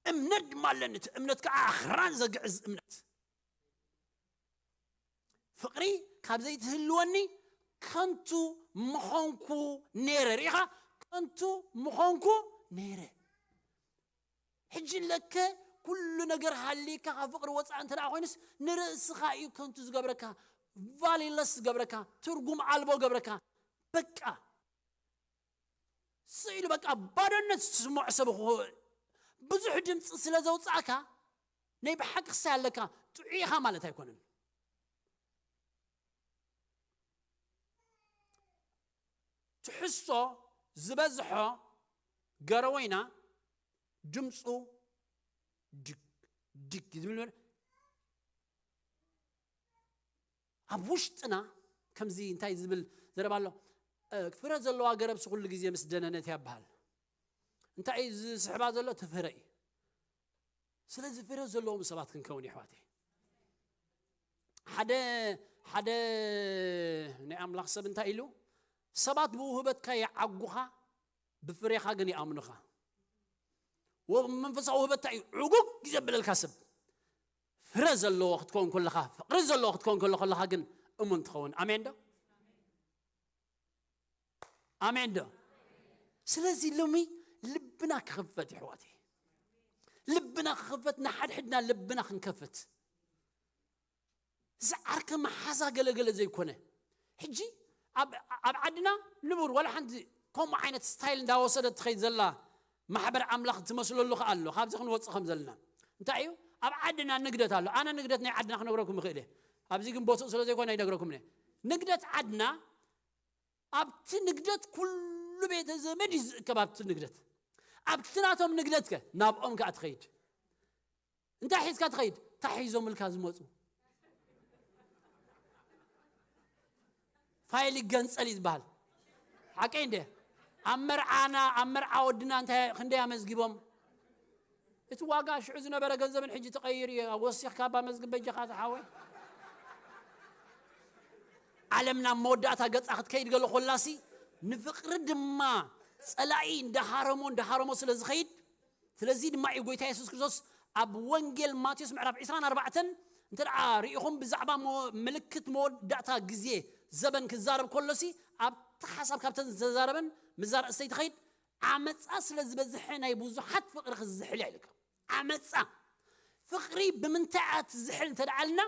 እምነት ድማ ኣለኒ። እቲ እምነት ከኣ ኣኽራን ዘግዕዝ እምነት። ፍቕሪ ካብ ዘይትህልወኒ ከንቱ ምኾንኩ ነይረ። ርኢኻ? ከንቱ ምኾንኩ ነይረ። ሕጂ ለከ ኩሉ ነገር ሃሊካ ካብ ፍቕሪ ወጻኢ እንተ ደኣ ኮይኑስ ንርእስኻ እዩ ከንቱ ዝገብረካ፣ ቫሊለስ ዝገብረካ፣ ትርጉም ኣልቦ ገብረካ። በቃ ስኢሉ በቃ ባዶነት ዝስምዖ ሰብ ክኾ-፣ ብዙሕ ድምፂ ስለ ዘውፃእካ ናይ ብሓቂ ክሳይ ኣለካ ጥዑይ ኢኻ ማለት ኣይኮነን። ትሕዝቶ ዝበዝሖ ገረወይና ድምፁ ድግ ድግ ዝብል ነበረ። ኣብ ውሽጥና ከምዚ እንታይ ዝብል ዘረባ ኣሎ? እ፣ ፍረ ዘለዋ ገረብሲ ኩሉ ግዜ ምስ ደነነት እያ ይበሃል። እንታይ እዩ ዝስሕባ ዘሎ? እቲ ፍረ እዩ። ስለዚ ፍረ ዘለዎም ሰባት ክንከውን የሕዋተይ። ሓደ፣ ሓደ ናይ ኣምላኽ ሰብ እንታይ ኢሉ? ሰባት ብውህበትካ ይዓጉኻ፣ ብፍሬኻ ግን ይኣምኑኻ። ወ-፣ መንፈሳዊ ውህበት እንታይ እዩ? ዕጉግ ዘብለልካ ሰብ። ፍረ ዘለዎ ክትከውን ከለኻ፣ ፍቕሪ ዘለዎ ክትከውን ከሎ ከለኻ ግን እሙን ትኸውን። ኣሜን ዶ? ኣሜን ዶ? ስለዚ ሎሚ ልብና ክኽፈት፣ የሕዋተይ። ልብና ክኽፈት፣ ንሓድሕድና ልብና ክንከፍት። እዚ ዓርከ መሓዛ ገለገለ ዘይኮነ። ሕጂ ኣብ፣ ኣብ ዓድና ንቡር ዋላ ሓንቲ ከምኡ ዓይነት ስታይል እንዳወሰደት ትኸይድ ዘላ ማሕበር ኣምላኽ ትመስለሉ ከኣ ኣሎ። ካብዚ ክንወጽእ ከም ዘለና። እንታይ እዩ? ኣብ ዓድና ንግደት ኣሎ። ኣነ ንግደት ናይ ዓድና ክነግረኩም እኽእል እየ። ኣብዚ ግን ቦትኡ ስለ ዘይኮነ ኣይነግረኩምን እየ። ንግደት ዓድና፣ ኣብቲ ንግደት ኩሉ ቤተ ዘመድ እዩ ዝእከብ ኣብቲ ንግደት። ኣብቲ ናቶም ንግደት ከ ናብኦም ከኣ ትኸይድ። እንታይ ሒዝካ ትኸይድ? ታሒዞምልካ ዝመጹ። ፋይል ይገንጸል እዩ ዝበሃል። ሓቀይ እንደ ኣብ መርዓና ኣብ መርዓ ወድና እንታይ ክንደይ ኣመዝጊቦም? እቲ ዋጋ ሽዑ ዝነበረ ገንዘብን ሕጂ ተቐይሩ እዩ። ወሲኽካ እባ መዝግብ በጃኻ ዝሓወይ። ዓለም ናብ መወዳእታ ገጻ ክትከይድ ገለ ኮላሲ፣ ንፍቕሪ ድማ ጸላኢ እንዳሃረሞ እንዳሃረሞ ስለ ዝኸይድ፣ ስለዚ ድማ እዩ ጎይታ የሱስ ክርስቶስ ኣብ ወንጌል ማቴዎስ ምዕራፍ ዕስራን ኣርባዕተን እንተ ደኣ ርኢኹም ብዛዕባ ሞ-፣ ምልክት መወዳእታ ግዜ ዘበን ክዛረብ ከሎሲ፣ ኣብቲ ሓሳብ ካብተን ዝተዛረበን ምዛ ርእሰይ ትኸይድ፣ ዓመጻ ስለ ዝበዝሐ ናይ ብዙሓት ፍቕሪ ክዝሕል እያ ኢልካ። ዓመጻ። ፍቕሪ ብምንታይ እያ ትዝሕል እንተ ደኣ ኣልና፣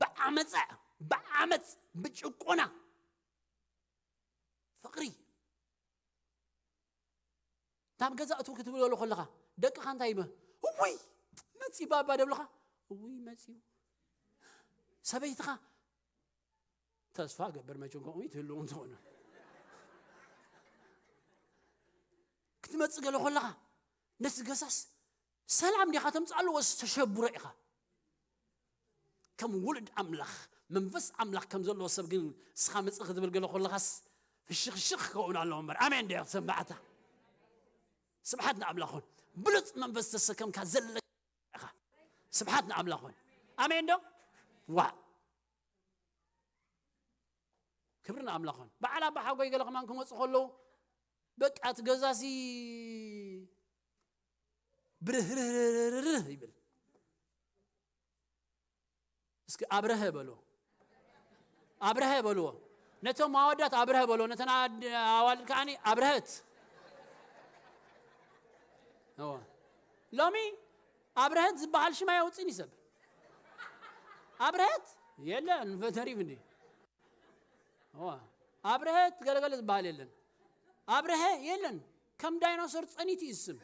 ብዓመጻ እያ። ብዓመጽ፣ ብጭቆና። ፍቕሪ። ናብ ገዛ እትው ክትብል ከለኻ፣ ደቅኻ እንታይ ይበ-፣ እውይ፣ መጺ ባባ ደብልኻ፣ እውይ፣ መጺኡ። ሰበይትኻ፣ ተስፋ እገብር መቸም ከምኡ ይትህልው እንትኾኑ። ክትመጽእ ገለ ከለኻ፣ ነቲ ገዛስ ሰላም ዲኻ ተምጽኣሉ ወይስ ተሸብሮ ኢኻ? ከም ውሉድ ኣምላኽ፣ መንፈስ ኣምላኽ ከም ዘለዎ ሰብ ግን እስኻ መጽእ ክትብል ገለ ከለኻስ ፍሽኽሽኽ ክኸውን ኣለዎ እምበር። ኣሜን ዶ? ሰማዕታ። ስብሓት ንኣምላኽ ይኹን። ብሉጽ መንፈስ ተሰከምካ ዘለኻ ኢኻ። ስብሓት ንኣምላኽ ይኹን። ኣሜን ዶ? ዋ። ክብሪ ንኣምላኽ ይኹን። በዓል ኣባ ሓጎይ ገለ ከማን ክመጹ ከለዉ፣ በቃ እቲ ገዛሲ ብርህርህርህርህ ይብል። እስኪ ኣብረሀ በሎ። ኣብረሀ በልዎ። ነቶም ኣወዳት ኣብረሀ በልዎ። ነተን ኣድ-፣ ኣዋልድ ከዓኒ ኣብረሀት። እወ። ሎሚ ኣብረሀት ዝበሃል ሽም ኣየውፅእን እዩ ሰብ። ኣብረሀት የለን፣ ተሪፍ እንዲ። እወ። ኣብረሀት ገለገለ ዝበሃል የለን። ኣብረሀ የለን። ከም ዳይኖሶር ጸኒቱ እዩ ዝስም።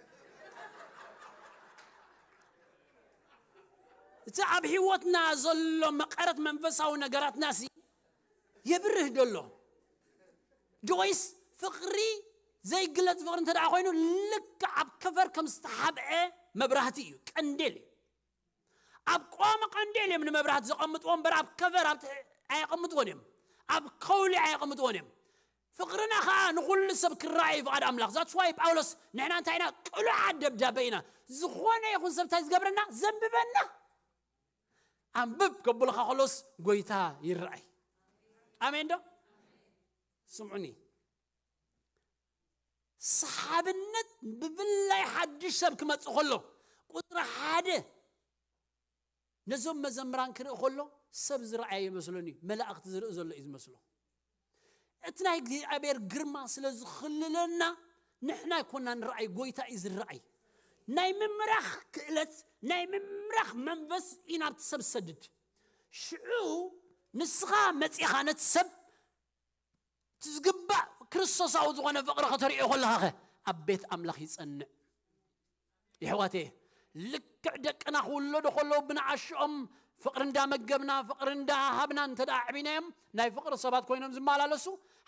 እቲ ኣብ ህይወትና ዘሎ መቐረት መንፈሳዊ ነገራትና ሲ የብርህ ደሎ። ዶይስ ፍቕሪ ዘይግለጽ ፍቕሪ እንተ ደኣ ኮይኑ ልክዕ ኣብ ከፈር ከም ዝተሓብአ መብራህቲ እዩ፣ ቀንዴል እዩ። ኣብ ቆሚ ቀንዴል እዮም ንመብራህቲ ዘቐምጥዎ እምበር ኣብ ከፈር ኣብ ትሕ-፣ ኣየቐምጥዎን እዮም። ኣብ ከውሊ ኣየቐምጥዎን እዮም። ፍቕርና ኸዓ ንኹሉ ሰብ ክረኣይ ፍቓድ ኣምላኽ። That's why ጳውሎስ ንሕና እንታይ ኢና? ቅሉዓት ደብዳበ ኢና። ዝኾነ ይኹን ሰብ እንታይ ዝገብረና? ዘንብበና። ኣንብብ ከብሉኻ ከሎስ ጎይታ ይረኣይ። ኣሜን ዶ? ስምዑኒ። ሰሓብነት ብፍላይ ሓድሽ ሰብ ክመጽእ ከሎ፣ ቁጽሪ ሓደ ነዞም መዘምራን ክርኢ ከሎ፣ ሰብ ዝረኣየ ይመስለኒ፣ መላእኽቲ ዝርኢ ዘሎ እዩ ዝመስሎ። እቲ ናይ እግዚኣብሔር ግርማ ስለ ዝኽልለና፣ ንሕና ኣይኮና ንረኣይ፣ ጎይታ እዩ ዝረኣይ። ናይ ምምራኽ ክእለት፣ ናይ ምምራኽ መንፈስ እዩ ናብቲ ሰብ ዝሰድድ። ሽዑ ንስኻ መጺኻ ነቲ ሰብ እቲ ዝግባእ ክርስቶሳዊ ዝኾነ ፍቕሪ ከተርእዮ ከለኻኸ ኣብ ቤት ኣምላኽ ይጸንዕ። የሕዋተየ፣ ልክዕ ደቅና ክውለዱ ከለዉ ብንኣሽኦም ፍቕሪ እንዳመገብና፣ ፍቕሪ እንዳሃብና እንተ ደኣ ኣዕቢናዮም፣ ናይ ፍቕሪ ሰባት ኮይኖም ዝመላለሱ፣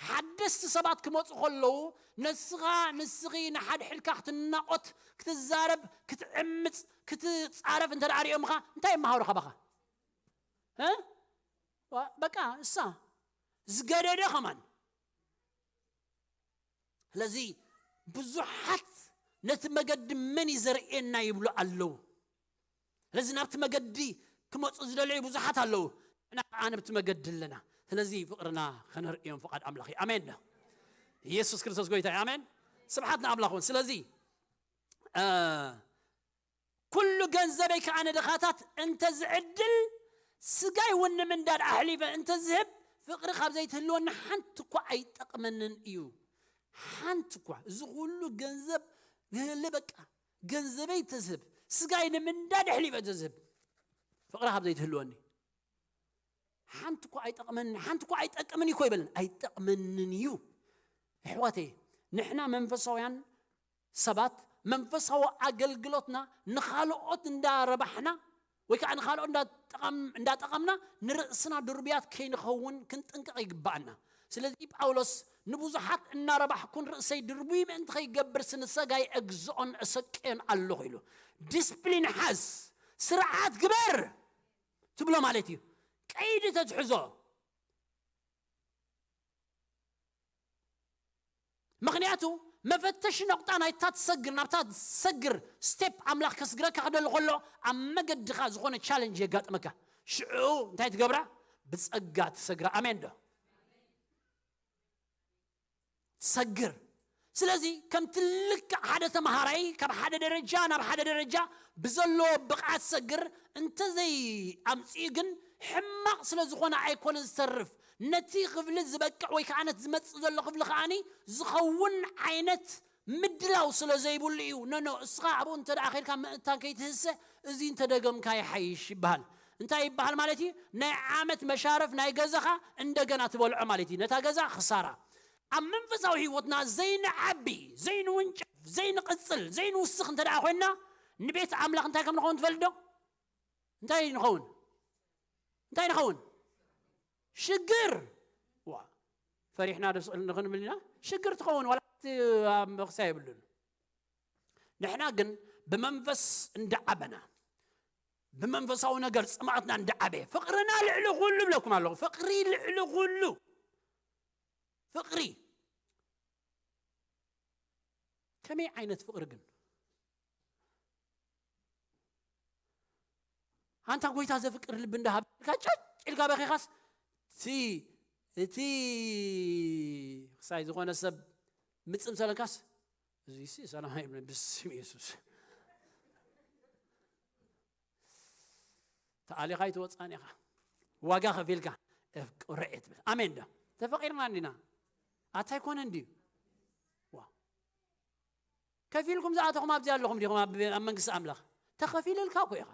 ሓደስቲ ሰባት ክመጹ ከለዉ፣ ንስኻ፣ ንስኺ ንሓድሕድካ ክትናቖት፣ ክትዛረብ፣ ክትዕምጽ፣ ክትጻረፍ እንተ ደኣ ርእዮምኻ፣ እንታይ ይመሃሩ ካባኻ? እ? ዋ-፣ በቃ እሳ ዝገደደ ከማን። ስለዚ ብዙሓት ነቲ መገዲ መን እዩ ዘርእየና ይብሉ ኣለዉ። ስለዚ ናብቲ መገዲ ክመጹ ዝደለዩ ብዙሓት ኣለዉ። ንሕና ከዓ ነብቲ መገዲ ኣለና። ስለዚ ፍቕርና ከነርእዮም ፍቓድ ኣምላኽ እዩ። ኣሜን ዶ? ኢየሱስ ክርስቶስ ጎይታ እዩ። ኣሜን። ስብሓት ንኣምላኽ እውን። ስለዚ፣ እ፣ "ኩሉ ገንዘበይ ከኣ ንድኻታት እንተ ዝዕድል፣ ስጋይ እውን ንምንዳድ ኣሕሊፈ እንተ ዝህብ፣ ፍቕሪ ካብ ዘይትህልወኒ ሓንቲ እኳ ኣይጠቕመንን እዩ። ሓንቲ እኳ፣ እዚ ኩሉ ገንዘብ ይህሊ፣ በቃ፣ ገንዘበይ ተዝህብ፣ ስጋይ ንምንዳድ ኣሕሊፈ ተዝህብ፣ ፍቕሪ ካብ ዘይትህልወኒ፣ ሓንቲ እኳ ኣይጠቕመንን፣ ሓንቲ እኳ ኣይጠቅምን እኮ ይበለን፣ ኣይጠቕመንን እዩ።" ኣሕዋተይ፣ ንሕና መንፈሳውያን ሰባት መንፈሳዊ ኣገልግሎትና ንኻልኦት እንዳረባሕና ወይ ከዓ ንኻልኦት እንዳጠቐም-፣ እንዳጠቐምና ንርእስና ድርቡያት ከይንኸውን ክንጥንቀቕ ይግባኣና። ስለዚ ጳውሎስ "ንብዙሓት እናረባሕኩን ርእሰይ ድርቡይ ምእንቲ ከይገብርሲ ንሰጋይ እግዝኦን እሰቅዮን ኣለኹ" ኢሉ። ዲስፕሊን ሓዝ፣ ስርዓት ግበር ትብሎ ማለት እዩ። ቀይዲ ተትሕዞ። ምክንያቱ መፈተሺ ነቑጣ ናይታ ትሰግር ናብታ ትሰግር ስቴፕ ኣምላኽ ከስግረካ ክደሊ ከሎ ኣብ መገድኻ ዝኾነ ቻለንጅ የጋጥመካ። ሽዑ እንታይ ትገብራ? ብጸጋ ትሰግራ። ኣሜን ዶ? ትሰግር። ስለዚ ከም ትልክዕ ሓደ ተምሃራይ ካብ ሓደ ደረጃ ናብ ሓደ ደረጃ ብዘለዎ ብቕዓት ሰግር እንተዘይ ኣምፅኡ ግን ሕማቕ ስለ ዝኾነ ኣይኮነ ዝተርፍ። ነቲ ክፍሊ ዝበቅዕ ወይ ከዓ ነቲ ዝመፅእ ዘሎ ክፍሊ ከዓኒ ዝኸውን ዓይነት ምድላው ስለ ዘይብሉ እዩ። ነኖ እስኻ ኣብኡ እንተ ደኣ ከይድካ ምእንታን ከይትህሰ እዚ እንተ ደገምካ ይሓይሽ ይበሃል። እንታይ ይበሃል ማለት እዩ? ናይ ዓመት መሻረፍ ናይ ገዛኻ እንደገና ትበልዖ ማለት እዩ። ነታ ገዛ ክሳራ። ኣብ መንፈሳዊ ህይወትና ዘይንዓቢ፣ ዘይንውንጨፍ፣ ዘይንቕጽል፣ ዘይንውስኽ እንተ ደኣ ኮይንና ንቤት ኣምላኽ እንታይ ከም ንኸውን ትፈልጥ ዶ? እንታይ ንኸውን? እንታይ ንኸውን? ሽግር። ዋ፣ ፈሪሕና ዶ ስቕ ንኽንብል ኢና? ሽግር ትኸውን ዋላ እቲ ኣብ መኽሰያ የብሉን። ንሕና ግን ብመንፈስ እንዳዓበና ብመንፈሳዊ ነገር ጽምኣትና እንዳዓበየ ፍቕርና ልዕሊ ኩሉ ብለኩም ኣለኹ። ፍቕሪ ልዕሊ ኩሉ። ፍቕሪ ከመይ ዓይነት ፍቕሪ ግን? ኣንታ ጎይታ ዘፍቅር ልቢ እንዳሃብካ ጨጭ ኢልካ በኺኻስ እቲ እቲ ክሳይ ዝኾነ ሰብ ምጽም ሰለካስ እዚ ሲ ሰላም ኣይብለን ብስም የሱስ ተኣሊኻ ኣይትወፅኣን ኢኻ። ዋጋ ከፊልካ እፍቅሮ እየ ትብል። ኣሜን ዶ? ተፈቂርና እንዲና? ኣታ ኣይኮነን ድዩ? ዋ፣ ከፊልኩም ዝኣተኹም ኣብዚ ኣለኹም ዲኹም ኣብ ኣብ መንግስቲ ኣምላኽ? ተኸፊለልካ እኮ ኢኻ።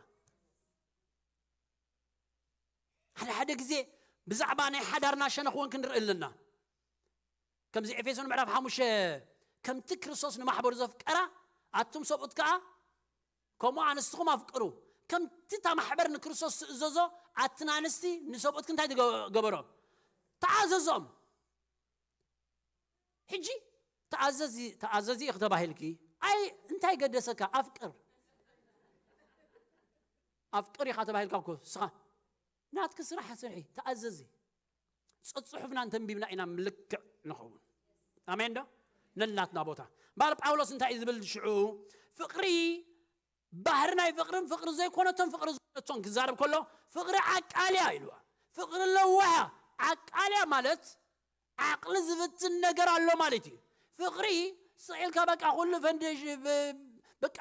ሓደ ሓደ ግዜ ብዛዕባ ናይ ሓዳርና ሸነኽ እውን ክንርኢ ኣለና። ከምዚ ኤፌሶን ምዕራፍ ሓሙሽተ ከምቲ ክርስቶስ ንማሕበሩ ዘፍቀራ ኣቱም ሰብኡት ከኣ ከምኡ ኣንስትኹም ኣፍቅሩ። ከምቲ እታ ማሕበር ንክርስቶስ ትእዘዞ ኣትን ኣንስቲ ንሰብኡትክ እንታይ ትገበሮ? ተኣዘዞም። ሕጂ ተኣዘዚ ተኣዘዚ ኢኺ ተባሂልኪ ኣይ እንታይ ገደሰካ? ኣፍቅር ኣፍቅር ኢኻ ተባሂልካ እኮ ስኻ ናትኪ ስራሕ ስርሒ ተኣዘዚ። ጽሑፍና እንተንቢብና ኢና ምልክዕ ንኸውን። ኣሜን ዶ? ነናትና ቦታ። እምበኣር ጳውሎስ እንታይ እዩ ዝብል ሽዑ? ፍቕሪ ባህሪ ናይ ፍቕርን ፍቕሪ ዘይኮነቶን ፍቕሪ ዝኾነቶን ክዛረብ ከሎ ፍቕሪ ዓቃልያ ኢልዋ። ፍቕሪ ለዋህያ። ዓቃልያ ማለት ዓቕሊ ዝብትን ነገር ኣሎ ማለት እዩ። ፍቕሪ ስቕ ኢልካ በቃ ኩሉ ፈንድሽ በቃ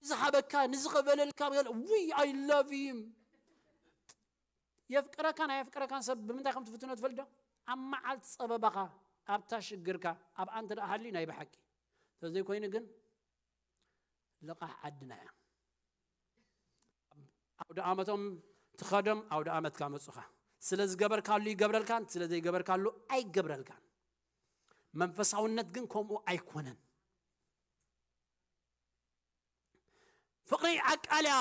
ንዝሃበካ ንዝኸበለልካ ውይ ኣይ ላቭ ሂም የፍቅረካን ኣየፍቅረካን ሰብ ብምንታይ ከም ትፍትኖ ትፈልጥ ዶ? ኣብ መዓልቲ ጸበባኻ ኣብታ ሽግርካ ኣብኣ እንተ ደኣ ሃልዩ ናይ ብሓቂ እንተዘይኮይኑ ግን ልቓሕ ዓድና እያ። ኣውደ ኣመቶም ትኸዶም ኣውደ ኣመትካ መጹኻ ስለ ዝገበርካሉ ይገብረልካን ስለ ዘይገበርካሉ ኣይገብረልካን። መንፈሳውነት ግን ከምኡ ኣይኮነን። ፍቕሪ ዓቃልያ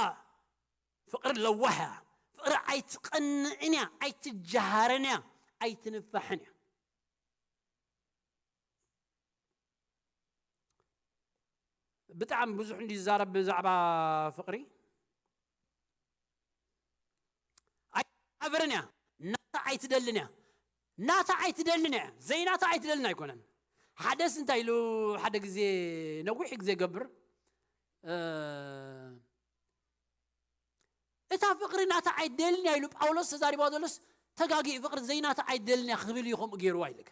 ፍቕሪ ለዋሕያ ፍቕሪ ኣይትቐንእን እያ ኣይትጀሃርን እያ ኣይትንፋሕን እያ። ብጣዕሚ ብዙሕ እንዲ ዝዛረብ ብዛዕባ ፍቕሪ ኣይትሓብርን እያ። ናታ ኣይትደልን እያ። ናታ ኣይትደልን እያ። ዘይናታ ኣይትደልን ኣይኮነን። ሓደስ እንታይ ኢሉ ሓደ ግዜ ነዊሕ ግዜ ገብር እታ ፍቕሪ ናታ ኣይደልን እያ ኢሉ ጳውሎስ ተዛሪባ ዘሎስ ተጋጊ ፍቕሪ ዘይናታ ኣይደልን እያ ክብል እዩ ከምኡ ገይርዋ ኢልካ።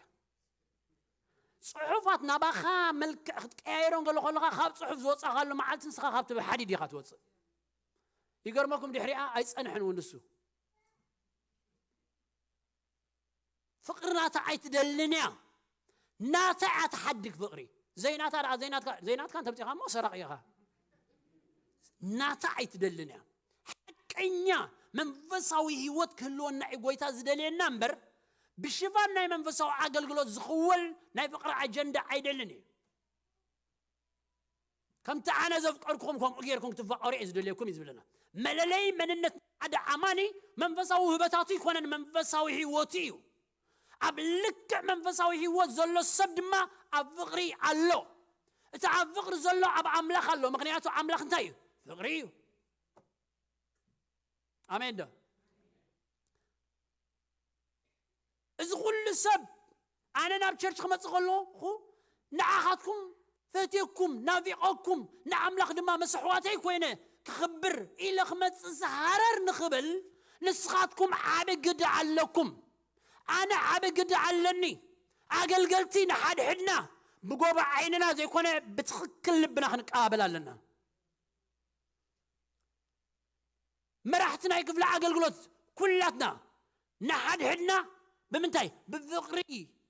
ጽሑፋት ናባኻ መልክዕ ክትቀያየሮን ገሎ ከለኻ ካብ ጽሑፍ ዝወጻኻሉ መዓልቲ ንስኻ ካብቲ ሓዲድ ኢኻ ትወጽእ። ይገርመኩም ድሕሪኣ ኣይጸንሕን እውን ንሱ። ፍቕሪ ናታ ኣይትደልን እያ። ናታ እያ ትሓድግ ፍቕሪ። ዘይናታ ደኣ ዘይናትካ ዘይናትካ እንተምፂኻ እሞ ሰራቂ ኢኻ። ናታ ኣይትደልን እያ። ሓቀኛ መንፈሳዊ ህይወት ክህልወና እዩ ጎይታ ዝደልየና እምበር ብሽፋን ናይ መንፈሳዊ ኣገልግሎት ዝኽወል ናይ ፍቕሪ ኣጀንዳ ኣይደልን እዩ። ከምቲ ኣነ ዘፍቀርኩኹም ከምኡ ጌርኩም ክትፋቐሩ እየ ዝደልየኩም እዩ ዝብለና። መለለይ መንነት ሓደ ኣማኒ መንፈሳዊ ውህበታቱ ይኮነን መንፈሳዊ ህይወቱ እዩ። ኣብ ልክዕ መንፈሳዊ ህይወት ዘሎ ሰብ ድማ ኣብ ፍቕሪ ኣሎ። እቲ ኣብ ፍቕሪ ዘሎ ኣብ ኣምላኽ ኣሎ። ምክንያቱ ኣምላኽ እንታይ እዩ? ፍቕሪ እዩ። ኣሜን ዶ? እዚ ኩሉ ሰብ ኣነ ናብ ቸርች ክመጽእ ከለኹ ንዓኻትኩም ፈትየኩም ናፊቐኩም ንኣምላኽ ድማ ምስ ኣሕዋተይ ኮይነ ክኽብር ኢለ ክመጽእ ሃረር ንኽብል ንስኻትኩም ዓቢ ግደ ኣለኩም። ኣነ ዓቢ ግደ ኣለኒ። ኣገልገልቲ ንሓድሕድና ብጎባ ዓይንና ዘይኮነ ብትኽክል ልብና ክንቀባበል ኣለና። መራሕቲ ናይ ክፍሊ ኣገልግሎት ኩላትና ንሓድሕድና ብምንታይ? ብፍቕሪ፣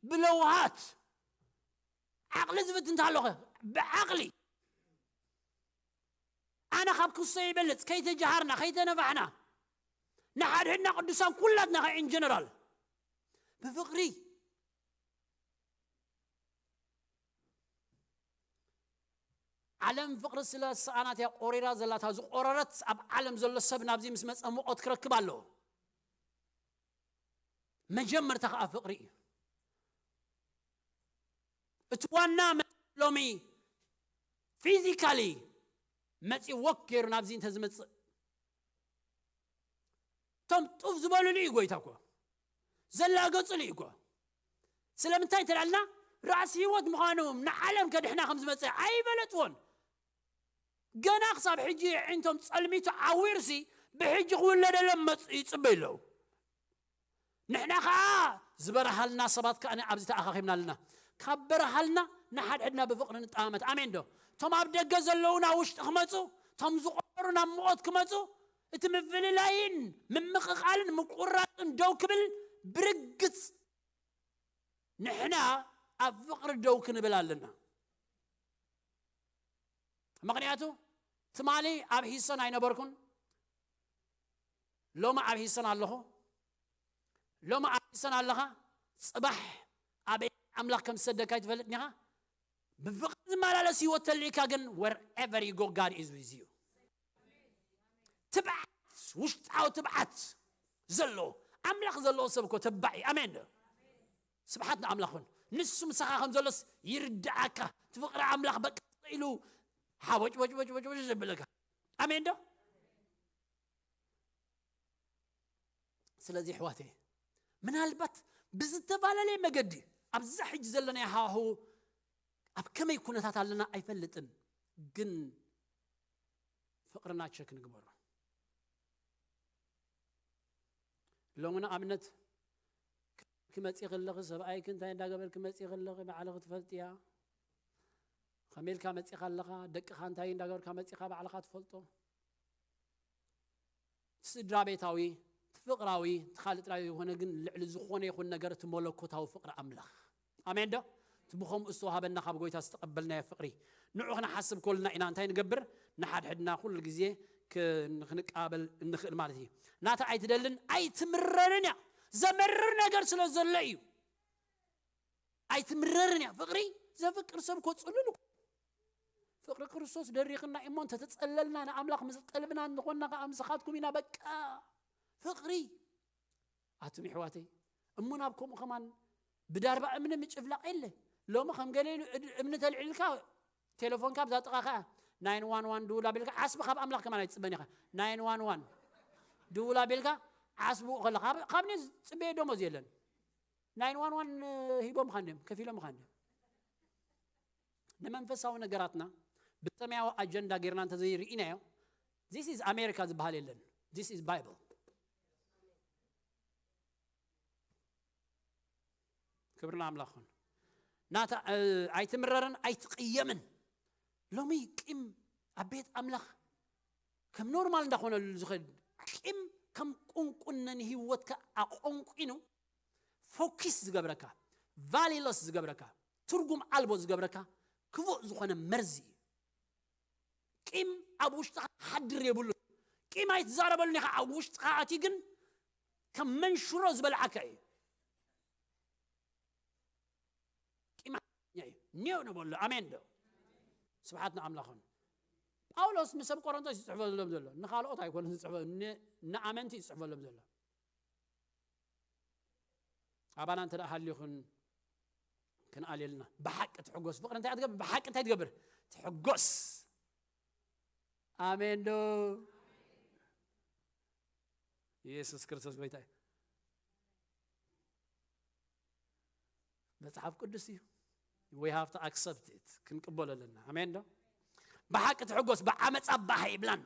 ብለውሃት። ዓቕሊ ዝብት እንተሃለኸ ብዓቕሊ። ኣነ ካብ ክሶ ይበልጽ፣ ከይተጀሃርና፣ ከይተነፋሕና፣ ንሓድሕድና ቅዱሳን ኩላትና ከ ኢን ጀነራል ብፍቕሪ። ዓለም ፍቕሪ ስለ ዝሰኣናት እያ ቆሪራ ዘላታ። ዝቆረረት ኣብ ዓለም ዘሎ ሰብ ናብዚ ምስ መጸ ሙቐት ክረክብ ኣለዎ። መጀመርታ ከኣ ፍቕሪ እዩ። እቲ ዋና መ-፣ ሎሚ ፊዚካሊ መጺ ወክ ገይሩ ናብዚ እንተ ዝመጽእ እቶም ጡፍ ዝበሉሉ እዩ ጎይታ እኮ። ዘላገጹሉ እዩ እኮ። ስለምንታይ እንተ ደኣልና ራእሲ ህይወት ምዃኑ ንዓለም ከድሕና ከም ዝመጸ ኣይፈለጥዎን። ገና ክሳብ ሕጂ ኣዒንቶም ጸልሚቱ ዓዊርሲ ብሕጂ ክውለደሎም መጽ-፣ ይጽበዩ ኣለዉ። ንሕና ኸዓ ዝበረሃልና ሰባት ከኣ ኣብዚ ተኣኻኺብና ኣለና። ካብ በረሃልና ንሓድሕድና ብፍቕሪ ንጠማመት። ኣሜን ዶ? እቶም ኣብ ደገ ዘለዉና ውሽጢ ክመጹ፣ እቶም ዝቆሩ ናብ ምቖት ክመጹ፣ እቲ ምፍልላይን ምምቕቓልን ምቁራጽን ደው ክብል ብርግጽ ንሕና ኣብ ፍቕሪ ደው ክንብል ኣለና። ምኽንያቱ ትማሊ ኣብ ሂሶን ኣይነበርኩን፣ ሎሚ ኣብ ሂሶን ኣለኹ። ሎሚ ኣብ ሂሶን ኣለኻ፣ ጽባሕ ኣበይ ኣምላኽ ከም ዝሰደካ ይትፈልጥ ኒኻ። ብፍቕሪ ዝመላለስ ህይወት ተልኢካ ግን wherever you go God is with you። ትብዓት፣ ውሽጣዊ ትብዓት ዘለዎ ኣምላኽ ዘለዎ ሰብ እኮ ተባዕ እዩ። ኣሜን ዶ? ስብሓት ንኣምላኽ ይኹን። ንሱ ምሳኻ ከም ዘሎስ ይርድኣካ። እቲ ፍቕሪ ኣምላኽ በቃ ኢሉ ሓቦጭ ቦጭ ቦጭ ቦጭ ቦጭ ዘብለካ። ኣሜን ዶ? ስለዚ ኣሕዋተይ ምናልባት ብዝተፈላለየ መገዲ ኣብዛ ሕጂ ዘለናዮ ሃዋህው ኣብ ከመይ ኩነታት ኣለና ኣይፈልጥን፣ ግን ፍቕርና ቸክ ንግበሮ። ሎሚ ንኣብነት ክመፂ ከለኺ ሰብኣይኪ እንታይ እንዳገበርኪ መፂ ከለኺ ባዕልኺ ትፈልጥያ። ከመይ ኢልካ መፂኻ ኣለኻ፣ ደቅኻ እንታይ እንዳገበርካ መፂኻ ባዕልኻ ትፈልጦ። ስድራ ቤታዊ፣ ፍቕራዊ፣ እቲ ካልእ ጥራይ ዝኾነ ግን ልዕሊ ዝኾነ ይኹን ነገር እቲ መለኮታዊ ፍቕሪ ኣምላኽ። ኣሜን ዶ? እቲ ብኸምኡ ዝተዋሃበና ካብ ጎይታ ዝተቐበልናዮ ፍቕሪ። ንዑ ክንሓስብ ከልና ኢና እንታይ ንገብር? ንሓድሕድና ኩሉ ግዜ ክ-፣ ክንቀባበል እንኽእል ማለት እዩ። ናታ ኣይትደልን ኣይትምረርን እያ። ዘመርር ነገር ስለ ዘሎ እዩ። ኣይትምረርን እያ። ፍቕሪ ዘፍቅር ሰብ እኮ ጽሉል እኮ። ፍቕሪ ክርስቶስ ደሪኽና እሞ እንተተጸለልና ንኣምላኽ ምስ ጠልብና እንኾንና ከኣ ምሳኻትኩም ኢና በቃ። ፍቕሪ ኣቱም ኣሕዋተይ፣ እሞ ናብ ከምኡ ከማን ብዳርባ እምኒ ምጭፍላቕ የለ። ሎሚ ከም ገለ ኢሉ እድ-፣ እምኒ ተልዒልካ ቴሌፎንካ ብዛ ጥቓ ከኣ ናይን ዋን ዋን ድውል ኣቢልካ ዓስቢ ካብ ኣምላኽ ከማን ኣይትጽበን ኢኻ። ናይን ዋን ዋን ድውል ኣቢልካ ዓስቢ ከሎ ካብ፣ ካብ እኔ ዝጽበየ ደሞዝ የለን። ናይን ዋን ዋን ሂቦም ኻንድዮም፣ ከፊሎም ኻንድዮም። ንመንፈሳዊ ነገራትና ብሰማያዊ ኣጀንዳ ጌርና እንተዘይርኢናዮ፣ this is America ዝበሃል የለን። This is Bible። ክብሪ ንኣምላኽ ይኹን። ናታ፣ እ፣ ኣይትምረርን ኣይትቕየምን። ሎሚ ቂም ኣብ ቤት ኣምላኽ ከም ኖርማል እንዳኾነሉ ዝኸድ ቂም ከም ቁንቁን ነንህይወትካ ኣቆንቂኑ ፎኪስ ዝገብረካ፣ ቫሊለስ ዝገብረካ፣ ትርጉም ኣልቦ ዝገብረካ ክፉእ ዝኾነ መርዚ እዩ። ቂም ኣብ ውሽጥኻ ክሓድር የብሉን። ቂም ኣይትዛረበሉን ኢኻ፣ ኣብ ውሽጥኻ ኣትዩ ግን ከም መንሽሮ ዝበልዓካ እዩ። ቂም ሓደገኛ እዩ። ኔው ንበሎ። ኣሜን ዶ? ስብሓት ንኣምላኽ ይኹን። ጳውሎስ ንሰብ ቆሮንቶስ ይጽሕፈሎም ዘሎ፣ ንኻልኦት ኣይኮነን ዝጽሕፈ-፣ ን-፣ ንኣመንቲ ይጽሕፈሎም ዘሎ። ኣባና እንተ ደኣ ሃልዩ ክን-፣ ክንኣልየልና። ብሓቂ ትሕጎስ። ፍቕሪ እንታይ ትገብር? ብሓቂ እንታይ ትገብር? ትሕጎስ። ኣሜን ዶ? ኢየሱስ ክርስቶስ ጎይታ እዩ። መጽሓፍ ቅዱስ እዩ። We have to accept it. ክንቅበሎ ኣለና። ኣሜን ዶ? ብሓቂ ትሕጎስ፣ ብዓመፃ ባህ ይብላን።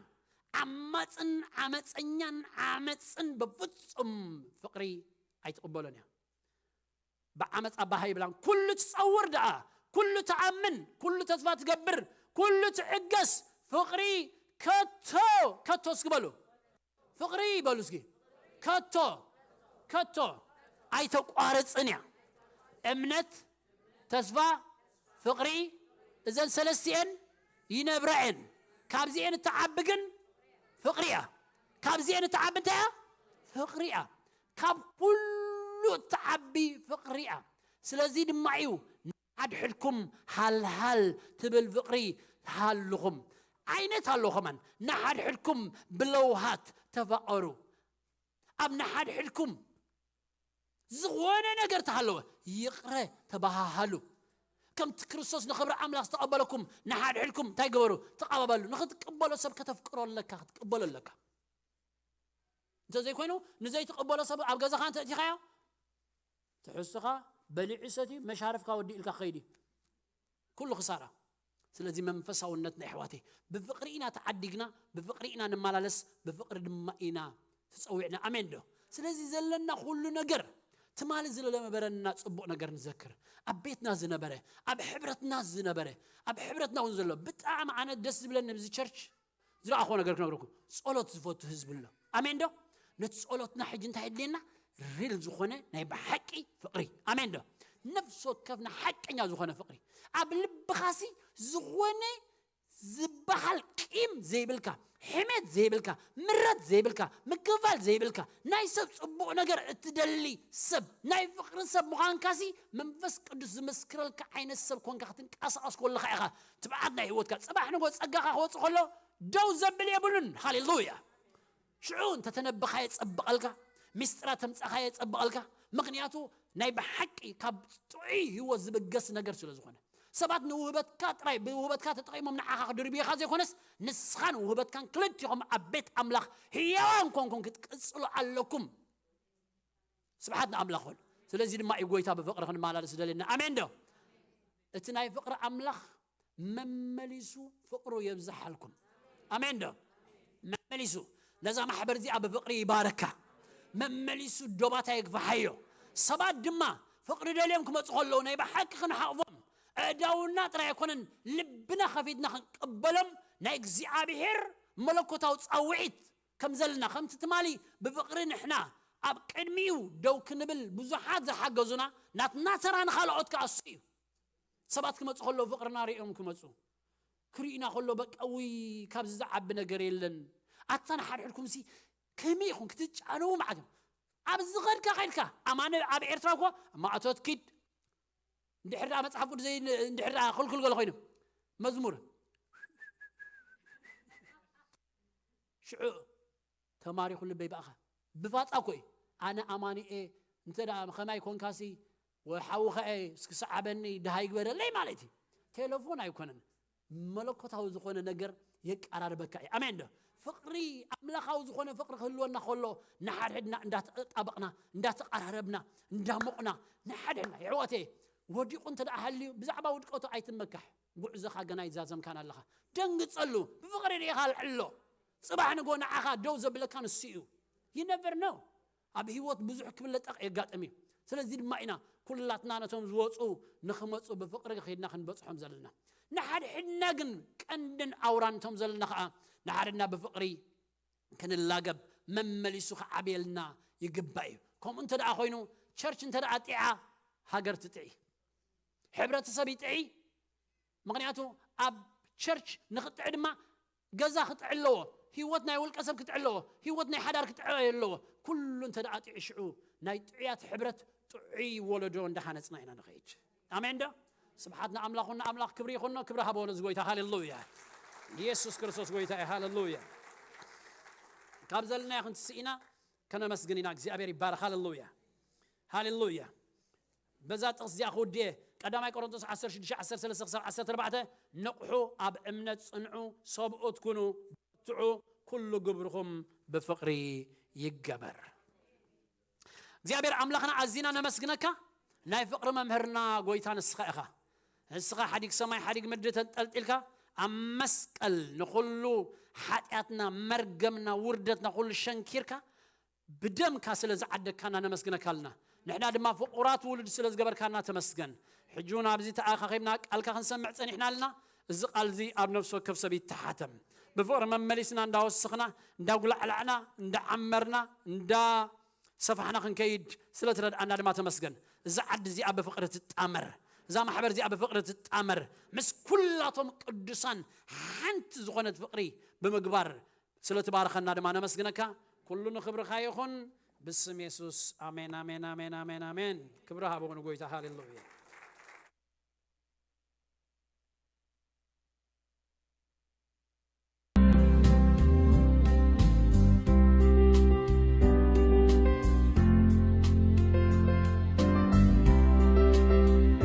ዓማፅን ዓመፀኛን ዓመፅን በፍፁም ፍቕሪ ኣይትቕበሎን እያ። ብዓመፃ ባህ ይብላን። ኩሉ ትፀውር ደኣ፣ ኩሉ ትኣምን፣ ኩሉ ተስፋ ትገብር፣ ኩሉ ትዕገስ። ፍቕሪ ከቶ፣ ከቶ እስኪ በሉ። ፍቕሪ በሉ እስኪ። ከቶ፣ ከቶ ኣይተቋርፅን እያ። እምነት፣ ተስፋ፣ ፍቕሪ፣ እዘን ሰለስቲኤን ይነብራ እየን። ካብዚኤን እትዓቢ ግን ፍቕሪ እያ። ካብዚኤን እትዓቢ እንታይ እያ? ፍቕሪ እያ። ካብ ኩሉ እትዓቢ ፍቕሪ እያ። ስለዚ ድማ እዩ ሓድሕድኩም ሃልሃል ትብል ፍቕሪ ሃልኹም ዓይነት ኣሎ። ከማን ንሓድሕድኩም ብለውሃት ተፋቐሩ። ኣብ ንሓድሕድኩም ዝኾነ ነገር ተሃለወ ይቕረ ተባሃሃሉ። ከምቲ ክርስቶስ ንኽብሪ ኣምላኽ ዝተቐበለኩም ንሓድሕድኩም እንታይ ገበሩ? ተቐባበሉ። ንኽትቅበሎ ሰብ ከተፍቅሮ ኣለካ፣ ክትቅበሎ ኣለካ። እንተዘይኮይኑ ንዘይትቕበሎ ሰብ ኣብ ገዛኻ እንተ እቲኻዮ ትሕዝቶኻ በሊዑ ሰትዩ መሻርፍካ ወዲእልካ ክኸይድ እዩ። ኩሉ ክሳራ። ስለዚ መንፈሳውነትና ኣሕዋተይ ብፍቕሪ ኢና ተዓዲግና፣ ብፍቕሪ ኢና ንመላለስ፣ ብፍቕሪ ድማ ኢና ተጸዊዕና። ኣሜን ዶ? ስለዚ ዘለና ኩሉ ነገር ትማሊ ዝለመበረና ጽቡቕ ነገር ንዘክር። ኣብ ቤትና ዝነበረ፣ ኣብ ሕብረትና ዝነበረ፣ ኣብ ሕብረትና እውን ዘሎ ብጣዕሚ ኣነ ደስ ዝብለኒ ኣብዚ ቸርች ዝረኣኹዎ ነገር ክነግረኩም። ጸሎት ዝፈቱ ህዝቢ ኣሎ። ኣሜን ዶ? ነቲ ጸሎትና ሕጂ እንታይ የድልየና? ሪል ዝኾነ ናይ ብሓቂ ፍቕሪ። ኣሜን ዶ? ነፍሲ ወከፍና ሓቀኛ ዝኾነ ፍቕሪ። ኣብ ልብኻሲ ዝኾነ ዝበሃል ቂም ዘይብልካ፣ ሕሜት ዘይብልካ፣ ምረት ዘይብልካ፣ ምክፍፋል ዘይብልካ፣ ናይ ሰብ ጽቡቕ ነገር እትደሊ ሰብ፣ ናይ ፍቕሪ ሰብ ምዃንካሲ መንፈስ ቅዱስ ዝምስክረልካ ዓይነት ሰብ ኮንካ ክትንቀሳቐስ ከለኻ ኢኻ ትብዓት ናይ ህይወትካ። ጽባሕ ንጎ ጸጋኻ ክወጽእ ከሎ ደው ዘብል የብሉን። ሃሌሉያ። ሽዑ እንተ ተነበኻዮ ጸብቐልካ፣ ሚስጥራት ተምጻኻዮ ጸብቐልካ። ምኽንያቱ ናይ ብሓቂ ካብ ጥዑይ ህይወት ዝብገስ ነገር ስለ ዝኾነ። ሰባት ንውህበትካ ጥራይ፣ ብውህበትካ ተጠቒሞም ንዓኻ ክድርብዩኻ ዘይኮነስ፣ ንስኻን ውህበትካን ክልቲኹም ኣብ ቤት ኣምላኽ ህያዋን ኮንኩም ክትቅጽሉ ኣለኩም። ስብሓት ንኣምላኽ ኹን። ስለዚ ድማ እዩ ጎይታ ብፍቕሪ ክንመላለስ ዝደልየና። ኣሜን ዶ? እቲ ናይ ፍቕሪ ኣምላኽ መመሊሱ ፍቕሩ የብዝሓልኩም። ኣሜን ዶ? መመሊሱ ነዛ ማሕበር እዚኣ ብፍቕሪ ይባረካ። መመሊሱ ዶባታ የግፍሓዮ። ሰባት ድማ ፍቕሪ ደልዮም ክመፁ ከለዉ ናይ ብሓቂ ክንሓቕፎም፣ ኣእዳውና ጥራይ ኣይኮነን ልብና ከፊትና ክንቅበሎም ናይ እግዚኣብሔር መለኮታዊ ፃውዒት ከም ዘለና፣ ከምቲ ትማሊ ብፍቕሪ ንሕና ኣብ ቅድሚኡ ደው ክንብል ብዙሓት ዝሓገዙና፣ ናትና ተራ ንኻልኦት ክኣሱ እዩ። ሰባት ክመፁ ከለዉ ፍቕርና ሪኦም ክመፁ። ክርእዩና ከሎ በቃ ውይ ካብዚ ዝዓቢ ነገር የለን። ኣታ ንሓድሕድኩም ሲ ከመይ ይኹን ክትጫነዉ ማለት እዩ። ኣብ ዝኸድካ ከይድካ ኣማነ ኣብ ኤርትራ እኮ ማእቶት ኪድ እንድሕር ደኣ መጽሓፍ ቅዱስ ዘይ እንድሕር ደኣ ክልክል ገለ ኮይኑ መዝሙር ሽዑ ተማሪኹ ልበይ ብኣኻ ብፋጻ እኮ እዩ። ኣነ ኣማኒኤ እንተ ደኣ ከማይ ኮንካሲ ወይ ሓውኸኤ እስኪ ሰዓበኒ ድሃይ ግበረለይ ማለት እዩ። ቴሌፎን ኣይኮነን፣ መለኮታዊ ዝኾነ ነገር የቀራርበካ እዩ። ኣሜን ዶ? ፍቕሪ ኣምላኻዊ ዝኾነ ፍቕሪ ክህልወና ከሎ ንሓድሕድና እንዳተጣበቕና እንዳተቐራረብና እንዳሞቕና ንሓድሕድና። የሕዋተይ ወዲቑ እንተ ደኣ ሃልዩ ብዛዕባ ውድቀቱ ኣይትመካሕ። ጉዕዞኻ ገና ይዛዘምካን ኣለኻ። ደንግጸሉ፣ ብፍቕሪ ርኢኻ ኣልዕሎ። ጽባሕ ንጎ ንዓኻ ደው ዘብለካ ንሱ እዩ። You never know። ኣብ ህይወት ብዙሕ ክብለጠቕ የጋጥም እዩ። ስለዚ ድማ ኢና ኩላትና ነቶም ዝወፁ ንኽመፁ ብፍቕሪ ከይድና ክንበፅሖም ዘለና። ንሓድሕድና ግን ቀንድን ኣውራን እቶም ዘለና ከዓ ንሓድና ብፍቕሪ ክንላገብ መመሊሱ ክዓብየልና ይግባእ እዩ። ከምኡ እንተ ደኣ ኮይኑ ቸርች እንተ ደኣ ጢዓ ሃገር ትጥዒ፣ ሕብረተሰብ ይጥዒ። ምኽንያቱ ኣብ ቸርች ንኽጥዒ ድማ ገዛ ክጥዒ ኣለዎ፣ ህይወት ናይ ውልቀ ሰብ ክጥዒ ኣለዎ፣ ህይወት ናይ ሓዳር ክጥዒ ኣለዎ። ኩሉ እንተ ደኣ ጥዒ ሽዑ ናይ ጥዑያት ሕብረት ጥዑይ ወለዶ እንዳሃነፅና ኢና ንኸይድ። ኣሜን ዶ? ስብሓት ንኣምላኽ፣ ንኣምላኽ ክብሪ ይኹኖ፣ ክብሪ ሃበዎ ነዚ ጎይታ። ሃሌሉያ። ኢየሱስ ክርስቶስ ጎይታ እዩ። ሃሌሉያ። ካብ ዘለናዮ ክንትስእ ኢና፣ ከነመስግን ኢና። እግዚኣብሔር ይባረክ። ሃሌሉያ። ሃሌሉያ። በዛ ጥቕስ እዚኣ ክውድየ ቀዳማይ ቆሮንቶስ ዓሰርተ ሽዱሽተ ዓሰርተ ሰለስተ ክሳብ ዓሰርተ ኣርባዕተ፣ ንቕሑ፣ ኣብ እምነት ጽንዑ፣ ሰብኡት ኩኑ፣ በርትዑ፣ ኩሉ ግብርኹም ብፍቕሪ ይገበር። እግዚኣብሔር ኣምላኽና ኣዚና ነመስግነካ። ናይ ፍቕሪ መምህርና ጎይታ ንስኻ ኢኻ። ንስኻ ሓዲግ ሰማይ ሓዲግ ምድሪ ተንጠልጢልካ ኣብ መስቀል ንኹሉ ሓጢኣትና፣ መርገምና፣ ውርደትና ኩሉ ሸንኪርካ ብደምካ ስለ ዝዓደግካና ነመስግነካ ኣለና። ንሕና ድማ ፍቑራት ውሉድ ስለ ዝገበርካና ተመስገን። ሕጂ እውን ኣብዚ ተኣኻኺብና ቃልካ ክንሰምዕ ጸኒሕና ኣለና። እዚ ቃል እዚ ኣብ ነፍሲ ወከፍ ሰብ ይተሓተም። ብፍቕሪ መመሊስና እንዳወሰኽና፣ እንዳጉላዕላዕና፣ እንዳዓመርና፣ እንዳሰፋሕና ክንከይድ ስለ ትረድኣና ድማ ተመስገን። እዛ ዓዲ እዚኣ ብፍቕሪ ትጣመር። እዛ ማሕበር እዚኣ ብፍቕሪ ትጣመር። ምስ ኩላቶም ቅዱሳን ሓንቲ ዝኾነት ፍቕሪ ብምግባር ስለ ትባርኸና ድማ ነመስግነካ። ኩሉ ንኽብርኻ ይኹን። ብስም የሱስ፣ ኣሜን፣ ኣሜን፣ ኣሜን፣ ኣሜን፣ ኣሜን። ክብሪ ሃብዎ ንጎይታ። ሃሌሉያ።